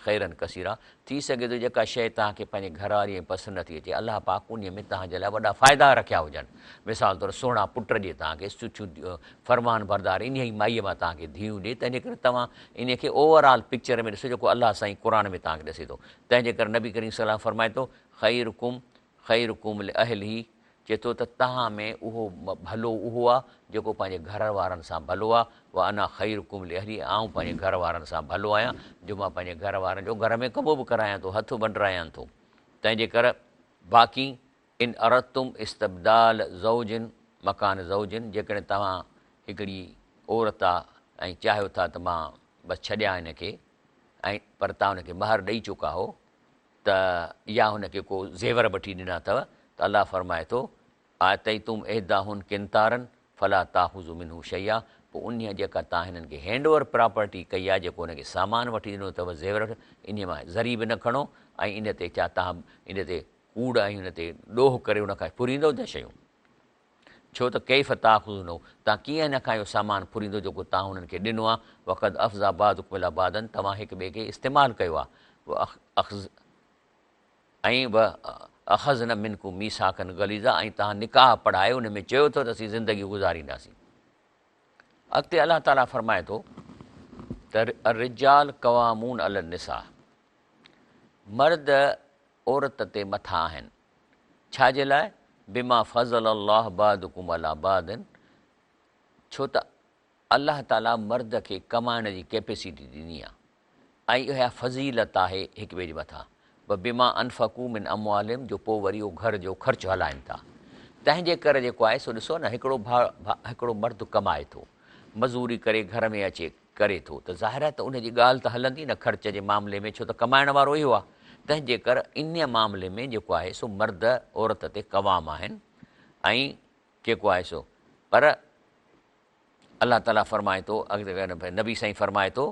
خيرا ڪثيرا ٿي سگهي ٿو جيڪا شيء توهان کي پنهنجي گهر واريء ۾ پسند نٿي اچي الله پاڪ انهيء ۾ توهان جي لاء وڏا فائدا رکيا هجن. مثال طور سهڻا پٽ ڏئي توهان کي، سٺيون فرمان بردار انهيء ئي مائيء مان توهان کي ڌيئون ڏئي، تنهن جي ڪري توهان انهيء کي اوور آل پڪچر ۾ ڏسو جيڪو الله سائين قرآن ۾ توهان کي ڏسي ٿو. تنهن جي ڪري نبي ڪريم صلي الله عليه وسلم فرمائي ٿو، خيرڪم خيرڪم لاهله چئي ٿو ته توهان ۾ اهو ڀلو اهو آ جيڪو پنهنجي گهر وارن سان ڀلو آ، وانا خيرڪم لاهلي ۽ آئون پنهنجي گهر وارن سان ڀلو آهيان جو مان پنهنجي گهر وارن جو گهر ۾ ڪم به ڪرايان ٿو، هٿ ونڊرايان ٿو. تنهن جي ڪر باقي ان اردتم استبدال زوج مڪان زوج جيڪڏهن توهان هڪڙي عورت آ ۽ چاهيو ٿا ته مان بس ڇڏيان هن کي. ۽ پر توهان ان کي مهر ڏئي چڪا هو ته يا هن کي ڪو زيور وٺي ڏنا اٿو ته الله فرمائي ٿو، آتيتم احداهن قنطارا فلا تاخذوا منه شيئا پوء انهيء جيڪا توهان هنن کي هينڊ اوور پراپرٽي ڪئي آهي جيڪو هن کي سامان وٺي ڏنو اٿو زيور انهيء مان ذري به نه کڻو ۽ ان تي ڇا توهان ان تي ڪوڙ ۽ ان تي ڏوهه ڪري ان کان ڦريندؤ ڇا شيون؟ ڇو ته ڪيف تاخذونه توهان ڪيئن هن کان اهو سامان ڦريندو جيڪو توهان هنن کي ڏنو آهي وقد افضيٰ بعضڪم اليٰ بعض توهان هڪ ٻئي کي استعمال ڪيو آهي ۽ واخذن منڪم ميثاقا غليظا ۽ توهان نڪاح پڙهائي ان ۾ چيو اٿو ته اسين زندگي گذارينداسين. اڳتي الله تعاليٰ فرمائي ٿو ته الرجال قوامون علي النساء مرد عورت تي مٿان آهن ڇا جي لاء بما فضل الله بعضڪم علي بعض ڇو ته الله تعاليٰ مرد کي ڪمائڻ جي ڪيپيسٽي ڏني آهي ۽ اها فضيلت آهي هڪ ٻئي جي مٿان وبما انفقوا من اموالهم جو پوء وري اهو گهر جو خرچ هلائن ٿا تنهن جي ڪري جيڪو آهي سو ڏسو نه هڪڙو هڪڙو مرد ڪمائي ٿو مزوري ڪري گهر ۾ اچي ڪري ٿو ته ظاهر آهي ته ان جي ڳالهه ته هلندي نه خرچ جي معاملي ۾ ڇو ته ڪمائڻ وارو اهو آهي تنهن جي ڪر انهي معاملي ۾ جيڪو آهي سو مرد عورت تي قوام آهن ۽ جيڪو آهي سو پر الله تعاليٰ فرمائي ٿو، نبي سائين فرمائي ٿو،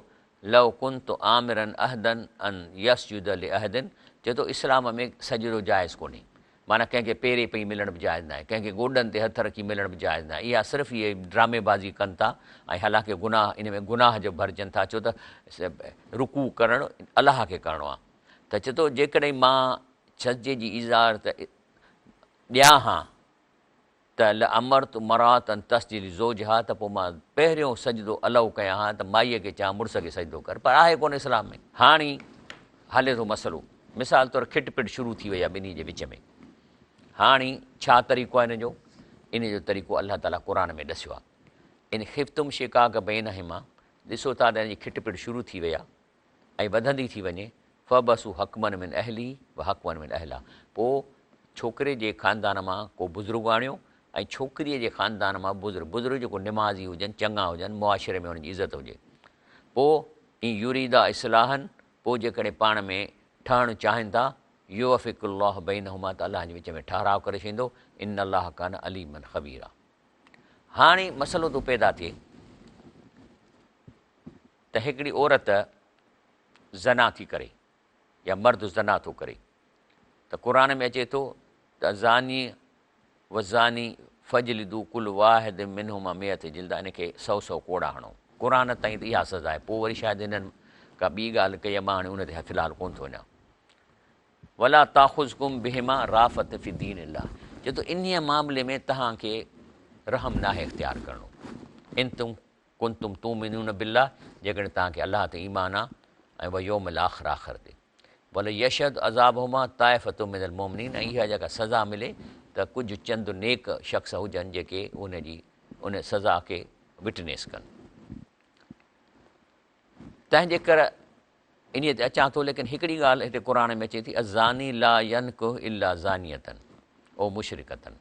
لو ڪنت آمرا احدا ان يسجد لاحد چئي ٿو اسلام ۾ سجدو جائز ڪونهي معنيٰ ڪنهن کي پيري پئي ملڻ به جائز ناهي ڪنهن کي گوڏن تي هٿ رکي ملڻ به جائز ناهي اها صرف اهي ڊرامي بازي ڪن ٿا ۽ حالانڪه گناهه ان ۾ گناهه جو ڀرجن ٿا ڇو ته رڪوع ڪرڻ الله کي ڪرڻو آهي ته چئي ٿو جيڪڏهن مان سجدي جي اجازت ڏيان ها ته لامرت مراة ان تسجد لزوجها ته پوء مان پهريون سجدو الائو ڪيان ها ته مائيء کي چوان مڙس کي سجدو ڪر پر آهي ڪونه اسلام ۾. هاڻي هلي ٿو مسئلو مثال طور کٽ پٽ شروع ٿي وئي آهي ٻنهي جي وچ ۾ هاڻي ڇا طريقو آهي ان جو ان جو طريقو الله تعالي قرآن ۾ ڏسيو آهي ان خفتم شقاق بينهما ڏسو ٿا ته ان جي کٽ پٽ شروع ٿي وئي آهي ۽ وڌندي ٿي وڃي، فابعثوا حڪما من اهله وحڪما من اهلها پوء ڇوڪري جي خاندان مان ڪو بزرگ آڻيو ۽ ڇوڪريء جي خاندان مان بزرگ، بزرگ جيڪو نمازي هجن، چڱا هجن، معاشري ۾ انهن جي عزت هجي. پوء ان يريدا اصلاحا پوء جيڪڏهن پاڻ ۾ ٺهڻ چاهين ٿا، يوفق الله بينهما ته الله جي وچ ۾ ٺهراء ڪري ڇڏيندو، ان الله ڪان عليما خبيرا. هاڻي مسئلو ٿو پيدا ٿئي. ته هڪڙي عورت زنا ٿي ڪري يا مرد زنا ٿو ڪري ته قرآن ۾ اچي ٿو ته الزاني والزاني فاجلدوا ڪل واحد منهما مئة جلده ان کي سئو سئو ڪوڙا هڻو. قرآن تائين ته اها سزا آهي پوء وري شايد هنن ڪا ٻي ڳالهه ڪئي آهي مان هاڻي ان تي في الحال ڪونه ٿو وڃان. ولا تاخذڪم بهما رافة في دين الله چئي ٿو انهيء معاملي ۾ توهان کي رحم ناهي اختيار ڪرڻو ان تم ڪنتم تؤمنون بالله جيڪڏهن توهان کي الله تي ايمان آ ۽ واليوم الاخر آخر تي وليشهد عذابهما طائفة من المؤمنين ۽ اها جيڪا سزا ملي ته ڪجهه چند نيڪ شخص هجن جيڪي ان جي ان سزا کي وٽنيس ڪن. تنهن جي ڪر انهيء تي اچان ٿو ليڪن هڪڙي ڳالهه هتي قرآن ۾ اچي ٿي الزاني لا ينڪح الا زانية او مشرڪة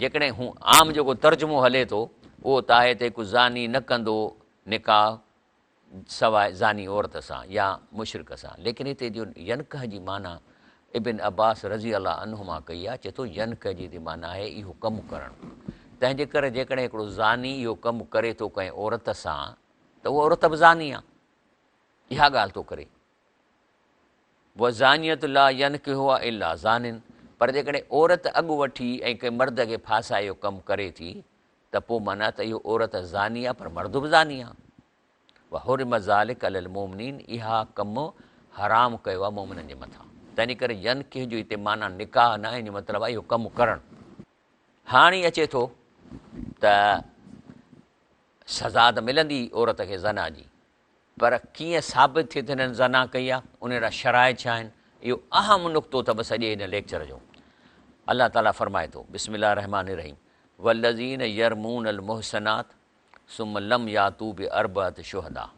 جيڪڏهن هو عام جيڪو ترجمو هلي ٿو اهو ته آهي ته هڪ زاني نه ڪندو نڪاح سواء زاني عورت سان يا مشرڪ سان ليڪن هتي جو ينڪح جي معنيٰ ابن عباس رضي الله عنهما ڪئي آهي چئي ٿو ينڪح جي هتي معنيٰ آهي اهو ڪم ڪرڻ تنهن جي ڪري جيڪڏهن هڪڙو زاني اهو ڪم ڪري ٿو ڪنهن عورت سان ته اها عورت به زاني آهي اها ڳالهه ٿو ڪري والزانية لا ينڪحها الا زان پر جيڪڏهن عورت اڳ وٺي ۽ ڪنهن مرد کي ڦاسائي اهو ڪم ڪري ٿي ته پوء معنيٰ ته اهو عورت زاني آهي پر مرد به زاني آهي. وحرم ذلک علي المومنين اها ڪم حرام ڪيو آهي مومنن جي مٿان. تنهن ڪري ينڪح جو هتي معنيٰ نڪاح ناهي ان جو مطلب آهي اهو ڪم ڪرڻ. هاڻي اچي ٿو ته سزا ته ملندي عورت کي زنا جي پر ڪيئن ثابت ٿئي ته هنن زنا ڪئي آهي، ان لاء شرائط ڇا آهن؟ اهو اهم نقطو اٿو سڄي هن ليڪچر جو. الله تعاليٰ فرمائي ٿو، بسم الله الرحمٰن الرحيم والذين يرمون المحصنات ثم لم ياتوا باربعة شهداء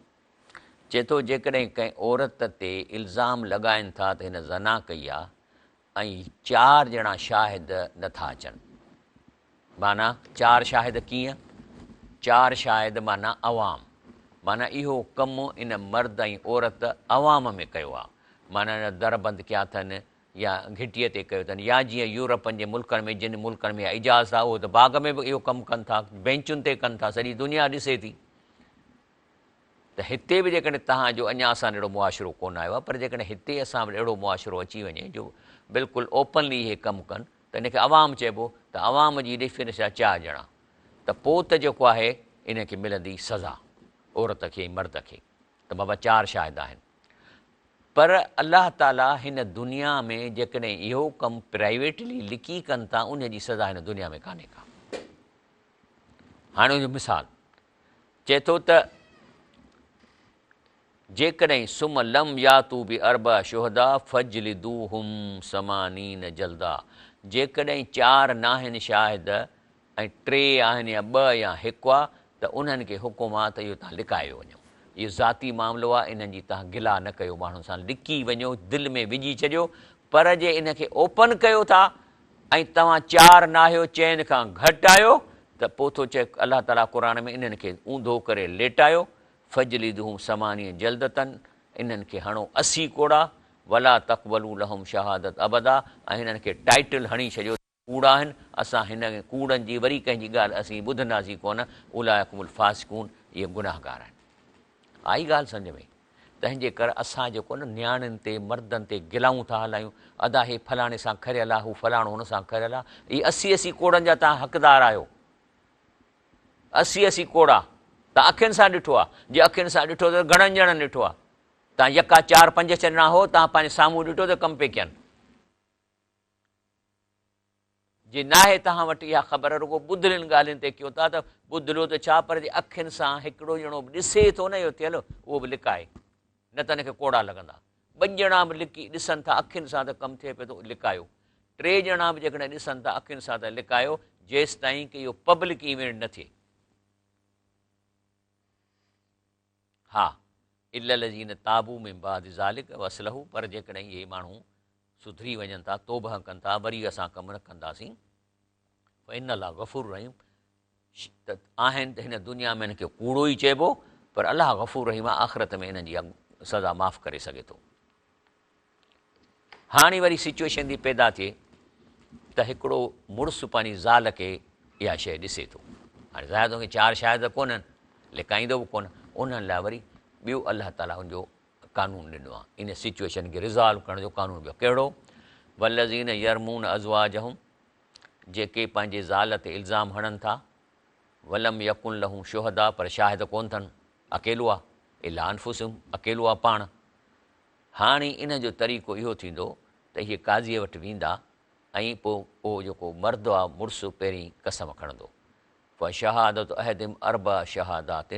چئي ٿو جيڪڏهن ڪنهن عورت تي الزام لڳائن ٿا ته هن زنا ڪئي آهي ۽ چار ڄڻا شاهد نٿا اچن. معنيٰ چار شاهد ڪيئن؟ چار شاهد معنيٰ عوام. معنيٰ اهو ڪم ان مرد ۽ عورت عوام ۾ ڪيو آ، معنيٰ در بند ڪيا اٿن يا گهٽيء تي ڪيو اٿن يا جيئن يورپن جي ملڪن ۾ جن ملڪن ۾ اها اجازت آ اهو ته باغ ۾ به اهو ڪم ڪن ٿا، بينچن تي ڪن ٿا، سڄي دنيا ڏسي ٿي. ته هتي به جيڪڏهن توهان جو اڃا اسان وٽ اهڙو معاشرو ڪونه آيو آ پر جيڪڏهن هتي اسان وٽ اهڙو معاشرو اچي وڃي جو بلڪل اوپنلي اهي ڪم ڪن ته ان کي عوام چئبو ته عوام جي ڊيفينيشن آ چار ڄڻا ته پوء ته جيڪو آهي ان کي ملندي سزا عورت کي ۽ مرد کي ته بابا چار شاهد آهن پر الله تعالي هن دنيا ۾ جيڪڏهن اهو ڪم پرائيويٽلي لڪي ڪن ٿا ان جي سزا هن دنيا ۾ ڪانهي ڪا. هاڻي ان جو مثال چئي ٿو ته جيڪڏهن ثم لم ياتو باربع شهداء فاجلدوهم ثمانين جلدا جيڪڏهن چار ناهن شاهد ۽ ٽي آهن يا ٻه يا هڪ آ ته انهن کي حڪم آ ته اهو توهان لڪايو وڃو. اهو ذاتي معاملو آ انهن جي توهان گلا نه ڪيو ماڻهن سان لڪي وڃو دل ۾ وجهي ڇڏيو پر جي ان کي اوپن ڪيو ٿا ۽ توهان چار ناهيو چئن کان گهٽ آهيو ته پوء ٿو چئي الله تعالي قرآن ۾ انهن کي اونڌو ڪري ليٽايو فاجلدوهم ثمانين جلدة انهن کي هڻو 80 ڪوڙا ولا تقبلوا لهم شهادة ابدا ۽ هنن کي ٽائيٽل هڻي ڇڏيو ته ڪوڙا آهن، اسان هن ڪوڙن جي وري ڪنهن جي ڳالهه اسين ٻڌنداسين ڪونه، اولئک هم الفاسقون، اهي گنهگار آهن. آئي ڳالهه سمجهه ۾؟ تنهن جي ڪر اسان جيڪو نه نياڻين تي مردن تي گلائون ٿا هلايون، ادا هي فلاڻي سان کريل آ، هو فلاڻو هن سان کريل آ، اهي 80 80 ڪوڙن جا توهان حقدار آهيو. 80 80 ڪوڙا توهان اکين سان ڏٺو آ، جي اکين سان ڏٺو ته گهڻن ڄڻن ڏٺو آ. توهان يڪا چار پنج ڇڏڻا هو، توهان پنهنجي سامهون ڏٺو ته ڪم پئي ڪين. جي ناهي توهان وٽ اها خبر رڳو ٻڌلين ڳالهين تي ڪيو ٿا ته ٻڌليو ته ڇا پر جي اکين سان هڪڙو ڄڻو به ڏسي ٿو نه اهو ٿيل اهو به لڪائي نه ته ان کي ڪوڙا لڳندا. ٻه ڄڻا به لڪي ڏسن ٿا اکين سان ته ڪم ٿئي پيو ٿو لڪايو. ٽي ڄڻا به جيڪڏهن ڏسن ٿا اکين سان ته لڪايو جيستائين ڪي اهو پبلڪ ايونٽ نه ٿئي. ها، الا الذين تابوا من بعد ذلک واصلحوا پر جيڪڏهن اهي ماڻهو سڌري وڃن ٿا، توبهه ڪن ٿا، وري اسان ڪم نه ڪنداسين، فان الله غفور رحيم ته آهن ته هن دنيا ۾ هن کي ڪوڙو ئي چئبو پر الله غفور رحيم آهي آخرت ۾ انهن جي سزا معاف ڪري سگهي ٿو. هاڻي وري سچوئيشن ٿي پيدا ٿئي ته هڪڙو مڙس پنهنجي زال کي اها شيء ڏسي ٿو. هاڻي ظاهر ته ان کي چار شاهد ڪونهن، لڪائيندو به ڪونه، انهن لاء وري ٻيو الله تعاليٰ ان جو قانون ڏنو آهي، ان سچوئيشن کي ريزالو ڪرڻ جو قانون ٻيو ڪهڙو؟ والذين يرمون ازواجهم جيڪي پنهنجي زال تي الزام هڻن ٿا، ولم يڪن لهم شهداء پر شاهد ڪونه اٿن، اڪيلو آهي، الا انفسهم اڪيلو آهي پاڻ. هاڻي ان جو طريقو اهو ٿيندو ته اهي قاضيء وٽ ويندا ۽ پوء اهو جيڪو مرد آ مڙس پهرين قسم کڻندو. فشهادة احدهم اربع شهادات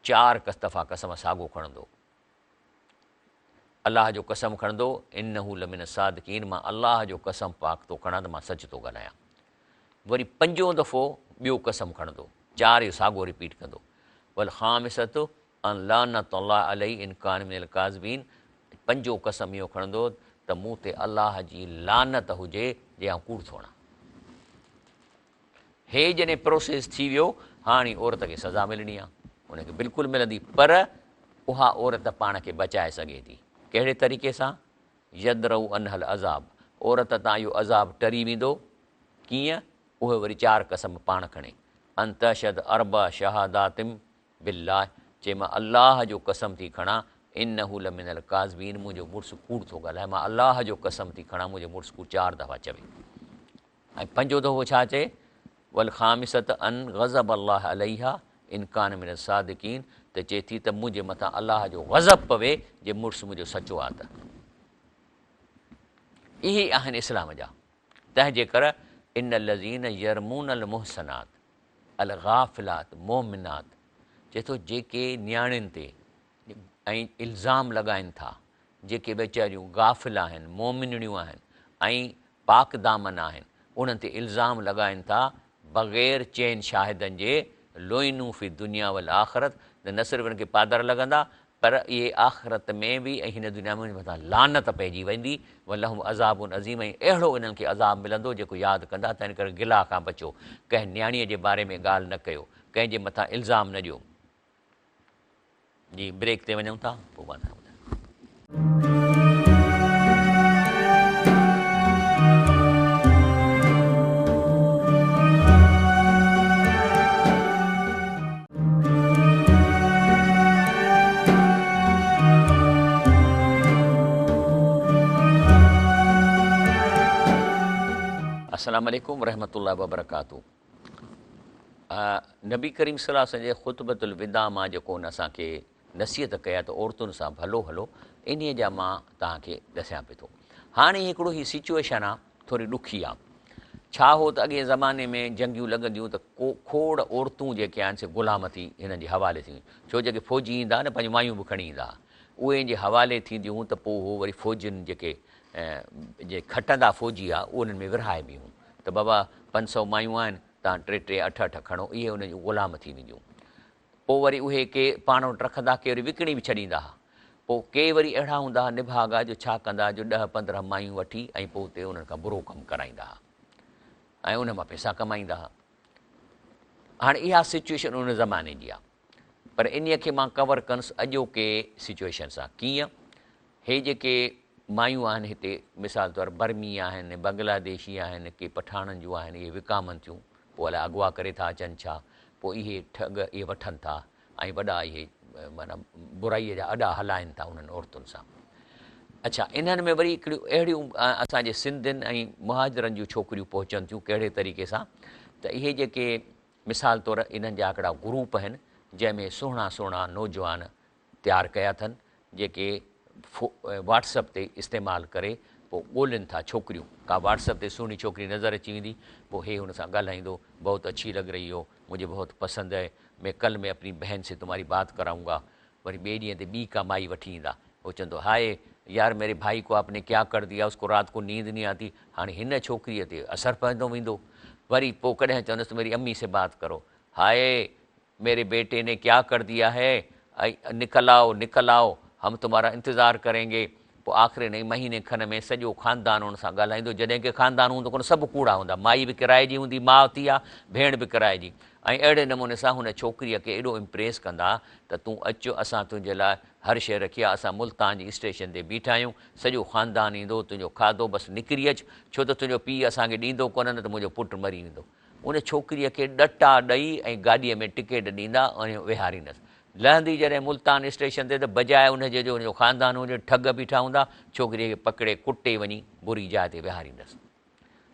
چار دفعا قسم ساڳو کڻندو. الله جو قسم کڻندو انه لمن الصادقين مان الله جو قسم پاڪ ٿو کڻان ته مان سچ ٿو ڳالهايان. وري پنجون دفعو ٻيو قسم کڻندو. چار اهو ساڳو رپيٽ ڪندو. والخامسة ان لعنت الله عليه ان ڪان من الڪاذبين پنجون قسم اهو کڻندو ته مون تي الله جي لعنت هجي جي آئون ڪوڙ ٿو هڻان. هي جڏهن پروسيس ٿي ويو هاڻي عورت کي سزا ملڻي آ ان کي بلڪل ملندي پر اها عورت پاڻ کي بچائي سگهي ٿي ڪهڙي طريقي سان يدرؤ عنها العذاب عورت تان اهو عذاب ٽري ويندو ڪيئن اهي وري چار قسم پاڻ کڻي ان تشهد اربع شهادات بالله، چي مان الله جو قسم ٿي کڻان، انه لمن الڪاذبين منهنجو مڙس ڪوڙ ٿو ڳالهائي، مان الله جو قسم ٿي کڻان منهنجو مڙس ڪوڙ چار دفعا چوي ۽ پنجون دفعو ڇا چئي والخامسة ان غضب الله عليها ان ڪان من الصادقين ته چئي ٿي ته منهنجي مٿان الله جو غضب پوي جي مڙس منهنجو سچو آ ته. اهي آهن اسلام جا تنهن جي ڪر ان الذين يرمون المحصنات الغافلات مؤمنات چئي ٿو جيڪي نياڻين تي ۽ الزام لڳائن ٿا جيڪي ويچاريون غافل آهن مؤمنڙيون آهن ۽ پاڪ دامن آهن انهن تي الزام لڳائن ٿا بغير چئن شاهدن جي لعنوا في الدنيا والآخرت ته نه صرف انهن کي پادر لڳندا پر اهي آخرت ۾ به ۽ هن دنيا ۾ انهن مٿان لعنت پئجي ويندي، ولهم عذاب عظيم ۽ اهڙو انهن کي عذاب ملندو جيڪو ياد ڪندا، تنهن ڪري گلا کان بچو، ڪنهن نياڻيء جي باري ۾ ڳالهه نه ڪيو، ڪنهن جي مٿان الزام نه ڏيو. جي بريڪ تي وڃون ٿا پوء مان ٻڌايان. السلام عليڪم ورحمة الله وبرڪاته نبي ڪريم صلي الله عليه وسلم جي خطبة الوداع مان جيڪو هن اسان کي نصيحت ڪئي آهي ته عورتن سان ڀلو هلو انهيء جا مان توهان کي ڏسيان پئي ٿو. هاڻي هڪڙو هي سچوئيشن آ ٿوري ڏکي آ. ڇا هو ته اڳئين زماني ۾ جنگيون لڳنديون ته ڪو کوڙ عورتون جيڪي آهن سي غلام ٿي هنن جي حوالي ٿينديون ڇو جيڪي فوجي ايندا ها نه پنهنجون مايون به کڻي ايندا ها اهي ان جي حوالي ٿينديون هيون ته پوء هو وري فوجين جيڪي جي کٽندا فوجي ها اهي انهن ۾ ورهائبيون هيون ته بابا 500 مايون آهن توهان ٽي ٽي اٺ اٺ کڻو اهي انهن جون غلام ٿي وينديون. پوء وري اهي ڪي پاڻ وٽ رکندا ڪي وري وڪڻي به ڇڏيندا ها. پوء ڪي وري اهڙا هوندا ها نڀاڳا جو ڇا ڪندا جو ڏهه 15 مايون وٺي ۽ پوء اتي انهن کان برو ڪم ڪرائيندا ها ۽ ان مان پئسا ڪمائيندا ها. هاڻي اها سچوئيشن ان زماني جي آ پر انهيء کي مان ڪور ڪنس اڄوڪي سچوئيشن سان. ڪيئن؟ هي جيڪي مايون آهن هتي مثال طور برمي آهن، بنگلاديشي آهن، ڪي پٺاڻن جون آهن اهي وڪامن ٿيون پوء الائي اغوا ڪري ٿا اچن ڇا پوء اهي ٺڳ اهي وٺن ٿا ۽ وڏا اهي معنيٰ برائيء جا اڏا هلائن ٿا انهن عورتن سان. اڇا انهن ۾ وري هڪڙيون اهڙيون اسان جي سنڌين ۽ مهاجرن جون ڇوڪريون پهچن ٿيون ڪهڙي طريقي سان ته اهي جيڪي مثال طور انهن جا هڪڙا گروپ آهن جنهن ۾ سهڻا سهڻا نوجوان تيار ڪيا اٿن جيڪي واٽس اپ تي استعمال ڪري پوء ڳولين ٿا ڇوڪريون ڪا واٽس اپ تي سهڻي ڇوڪري نظر اچي ويندي پوء هي هن سان ڳالهائيندو بهت اڇي لڳ رهي هو مجهي بهت پسند هي مين ڪل مين اپني بهن سي تمهاري بات ڪرائون گا وري ٻئي ڏينهن تي ٻي ڪا مائي وٺي ايندا هو چوندو هاء يار ميري ڀائي ڪو آپ ني ڪيا ڪر ديا اس ڪو رات ڪو نيند نهين آتي هاڻي هن ڇوڪريء تي اثر پوندو ويندو وري پوء ڪڏهن چوندس ميري امي سي بات ڪرو هاء ميري بيٽي ني ڪيا ڪر ديا هي نڪل آئو نڪل آئو هم تمهارا انتظار ڪرين گي پوء آخر انهي مهيني کن ۾ سڄو خاندان ان سان ڳالهائيندو جڏهن ڪي خاندان هوندو ڪونه سڀ ڪوڙا هوندا مائي به ڪرائي جي هوندي ماء ٿي آ ڀيڻ به ڪرائي جي ۽ اهڙي نموني سان هن ڇوڪريء کي ايڏو امپريس ڪندا ته تون اچ اسان تنهنجي لاء هر شيء رکي آ اسان ملتان جي اسٽيشن تي بيٺا آهيون سڄو خاندان ايندو تنهنجو کاڌو بس نڪري اچ ڇو ته تنهنجو پيء اسان کي ڏيندو ڪونه نه ته منهنجو پٽ مري ويندو. ان ڇوڪريء کي ڏٽا ڏئي ۽ گاڏيء ۾ ٽڪيٽ ڏيندا ۽ ويهاريندس. لهندي جڏهن ملتان اسٽيشن تي ته بجاء ان جي جو ان جو خاندان هجي، ٺڳ بيٺا هوندا، ڇوڪريء کي پڪڙي ڪٽي وڃي بري جاء تي ويهاريندس.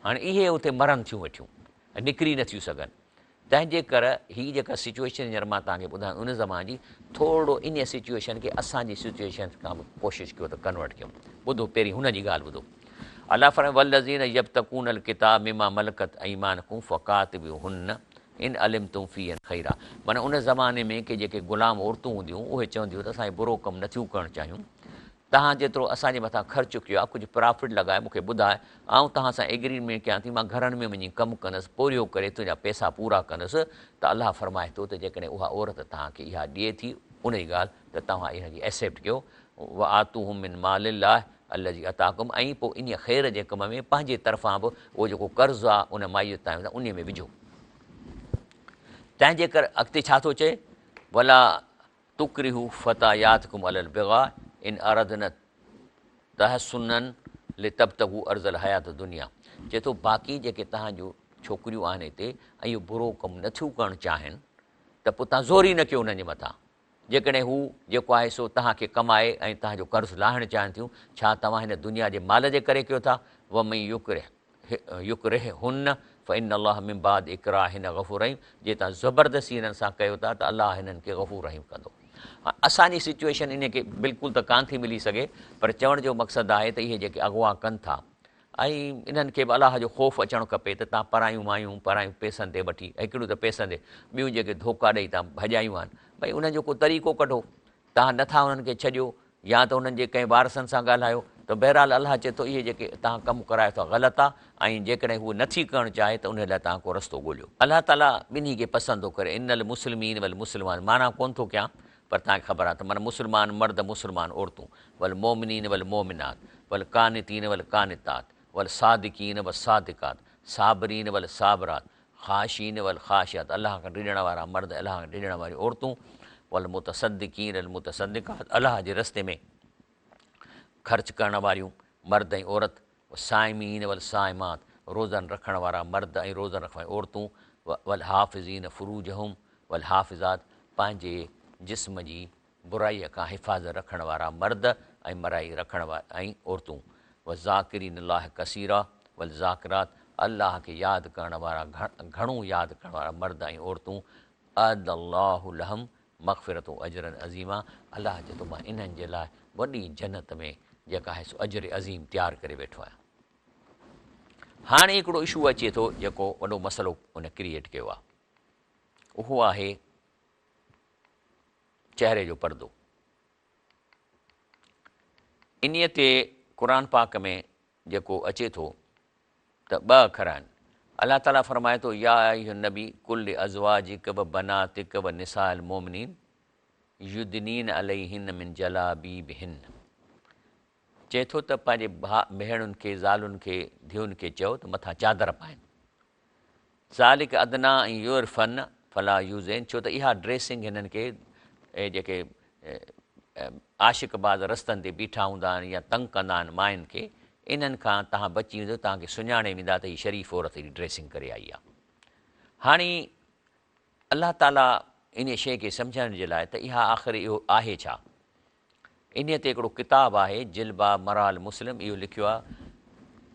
هاڻي اهي اتي مرن ٿيون ويٺيون ۽ نڪري نه ٿيون سگهن. تنهن جي ڪر هي جيڪا سچوئيشن هينئر مان توهان کي ٻڌايان ان زماني جي، ٿورڙو انهيء سچوئيشن کي اسان جي سچوئيشن کان به ڪوشش ڪيو ته ڪنورٽ ڪيون. ٻڌو پهرين هن جي ڳالهه ٻڌو. الله فرمائي والذين يبتغون الڪتاب مما ملڪت ايمانڪم فڪاتبوهن ان علمتم فيهن خيرا معنيٰ ان زماني ۾ ڪي جيڪي غلام عورتون هونديون اهي چونديون ته اسان هي برو ڪم نٿيون ڪرڻ چاهيون توهان جيترو اسان جي مٿان خرچ ڪيو آهي ڪجهه پرافٽ لڳائي مون کي ٻڌاء آئون توهان سان ايگريمينٽ ڪيان ٿي مان گهرن ۾ وڃي ڪم ڪندس پورهيو ڪري تنهنجا پئسا پورا ڪندس ته الله فرمائي ٿو ته جيڪڏهن اها عورت توهان کي اها ڏئي ٿي ان جي ڳالهه ته توهان ان جي ايڪسيپٽ ڪيو وآتوهم من مال الله الذي اتاڪم ۽ پوء انهيء خير جي ڪم ۾ پنهنجي طرفان به اهو جيڪو قرض آ ان مائيء جو تنهن انهيء ۾ وجهو. تنهن جي ڪري اڳتي ڇا ٿو چئي؟ ولا تڪرهوا فتياتڪم علي البغاء ان اردن تحصنا لتبتغوا عرض الحياة الدنيا چئي ٿو باقي جيڪي توهان جون ڇوڪريون آهن هتي ۽ اهو برو ڪم نٿيون ڪرڻ چاهين ته پوء توهان زوري نه ڪيو انهن جي مٿان. جيڪڏهن هو جيڪو آهي سو توهان کي ڪمائي ۽ توهان جو قرض لاهڻ چاهين ٿيون، ڇا توهان هن دنيا جي مال جي ڪري ڪيو ٿا؟ ومن يڪرههن فان الله من بعد اڪراههن غفور رحيم جي توهان زبردستي هنن سان ڪيو ٿا ته الله هنن کي غفور رحيم ڪندو. هاڻ اسان جي سچوئيشن انهي کي بلڪل ته ڪانه ٿي ملي سگهي پر چوڻ جو مقصد آهي ته اهي جيڪي اغوا ڪن ٿا ۽ انهن کي به الله جو خوف اچڻ کپي ته تان پرايون مايون پرايون پئسن تي وٺي هڪڙيون ته پئسن تي ٻيون جيڪي ڌوڪا ڏئي تان ڀڄايون آهن ڀئي انهن جو ڪو طريقو ڪڍو تان نٿا انهن کي ڇڏيو يا ته انهن جي ڪنهن وارثن سان ڳالهايو ته بهرحال الله چئي ٿو اهي جيڪي تان ڪم ڪرايو ٿا غلط آ ۽ جيڪڏهن هو نٿي ڪرڻ چاهي ته انهي لاء تان ڪو رستو ڳوليو. الله تعالي ٻنهي کي پسند ٿو ڪري ان المسلمين والمسلمات معنيٰ ڪونه ٿو ڪيان پر توهان کي خبر آهي ته معنيٰ مسلمان مرد مسلمان عورتون، والمومنين والمومنات، والقانتين والقانتات، والصادقين والصادقات، صابرين والصابرات، خاشعين والخاشعات، الله کان ڊڄڻ وارا مرد الله کان ڊڄڻ واريون عورتون، والمتصدقين المتصدقات الله جي رستي ۾ خرچ ڪرڻ واريون مرد ۽ عورت، والصائمين والصائمات روزن رکڻ وارا مرد ۽ روزن رکڻ واريون عورتون، والحافظين فروجهم والحافظات پنهنجي جسم جي برائيء کان حفاظت رکڻ وارا مرد ۽ مرائي رکڻ ۽ عورتون، والذاڪرين الله ڪثيرا والذاڪرات الله کي ياد ڪرڻ وارا گهڻو ياد ڪرڻ وارا مرد ۽ عورتون، اعد الله لهم مغفرة و اجرا عظيما الله چئي ٿو مان انهن جي لاء وڏي جنت ۾ جيڪا آهي سو اجر عظيم تيار ڪري ويٺو آهيان. هاڻي هڪڙو اشو اچي ٿو جيڪو وڏو مسئلو ان ڪريئيٽ ڪيو آهي اهو آهي چهري جو پردو. انهيء تي قرآن پاڪ ۾ جيڪو اچي ٿو ته ٻه اکر آهن. الله تعاليٰ فرمائي ٿو، يا ايها النبي قل لازواجک و بناتک و نساء المومنين يدنين عليهن من جلابيبهن چئي ٿو ته پنهنجي ڀيڻن کي، زالن کي، ڌيئن کي چئو ته مٿان چادر پائن. ذلک ادنيٰ ان يعرفن فلا يؤذين ڇو ته اها ڊريسنگ هنن کي اهي جيڪي عاشق باز رستن تي بيٺا هوندا آهن يا تنگ ڪندا آهن ماين کي انهن کان توهان بچي ويندو توهان کي سڃاڻي ويندا ته هي شريف عورت هيڏي ڊريسنگ ڪري آئي آهي. هاڻي الله تعاليٰ انهي شيء کي سمجهائڻ جي لاء ته اها آخر اهو آهي ڇا؟ انهيء تي هڪڙو ڪتاب آهي جلباب المراة المسلم اهو لکيو آهي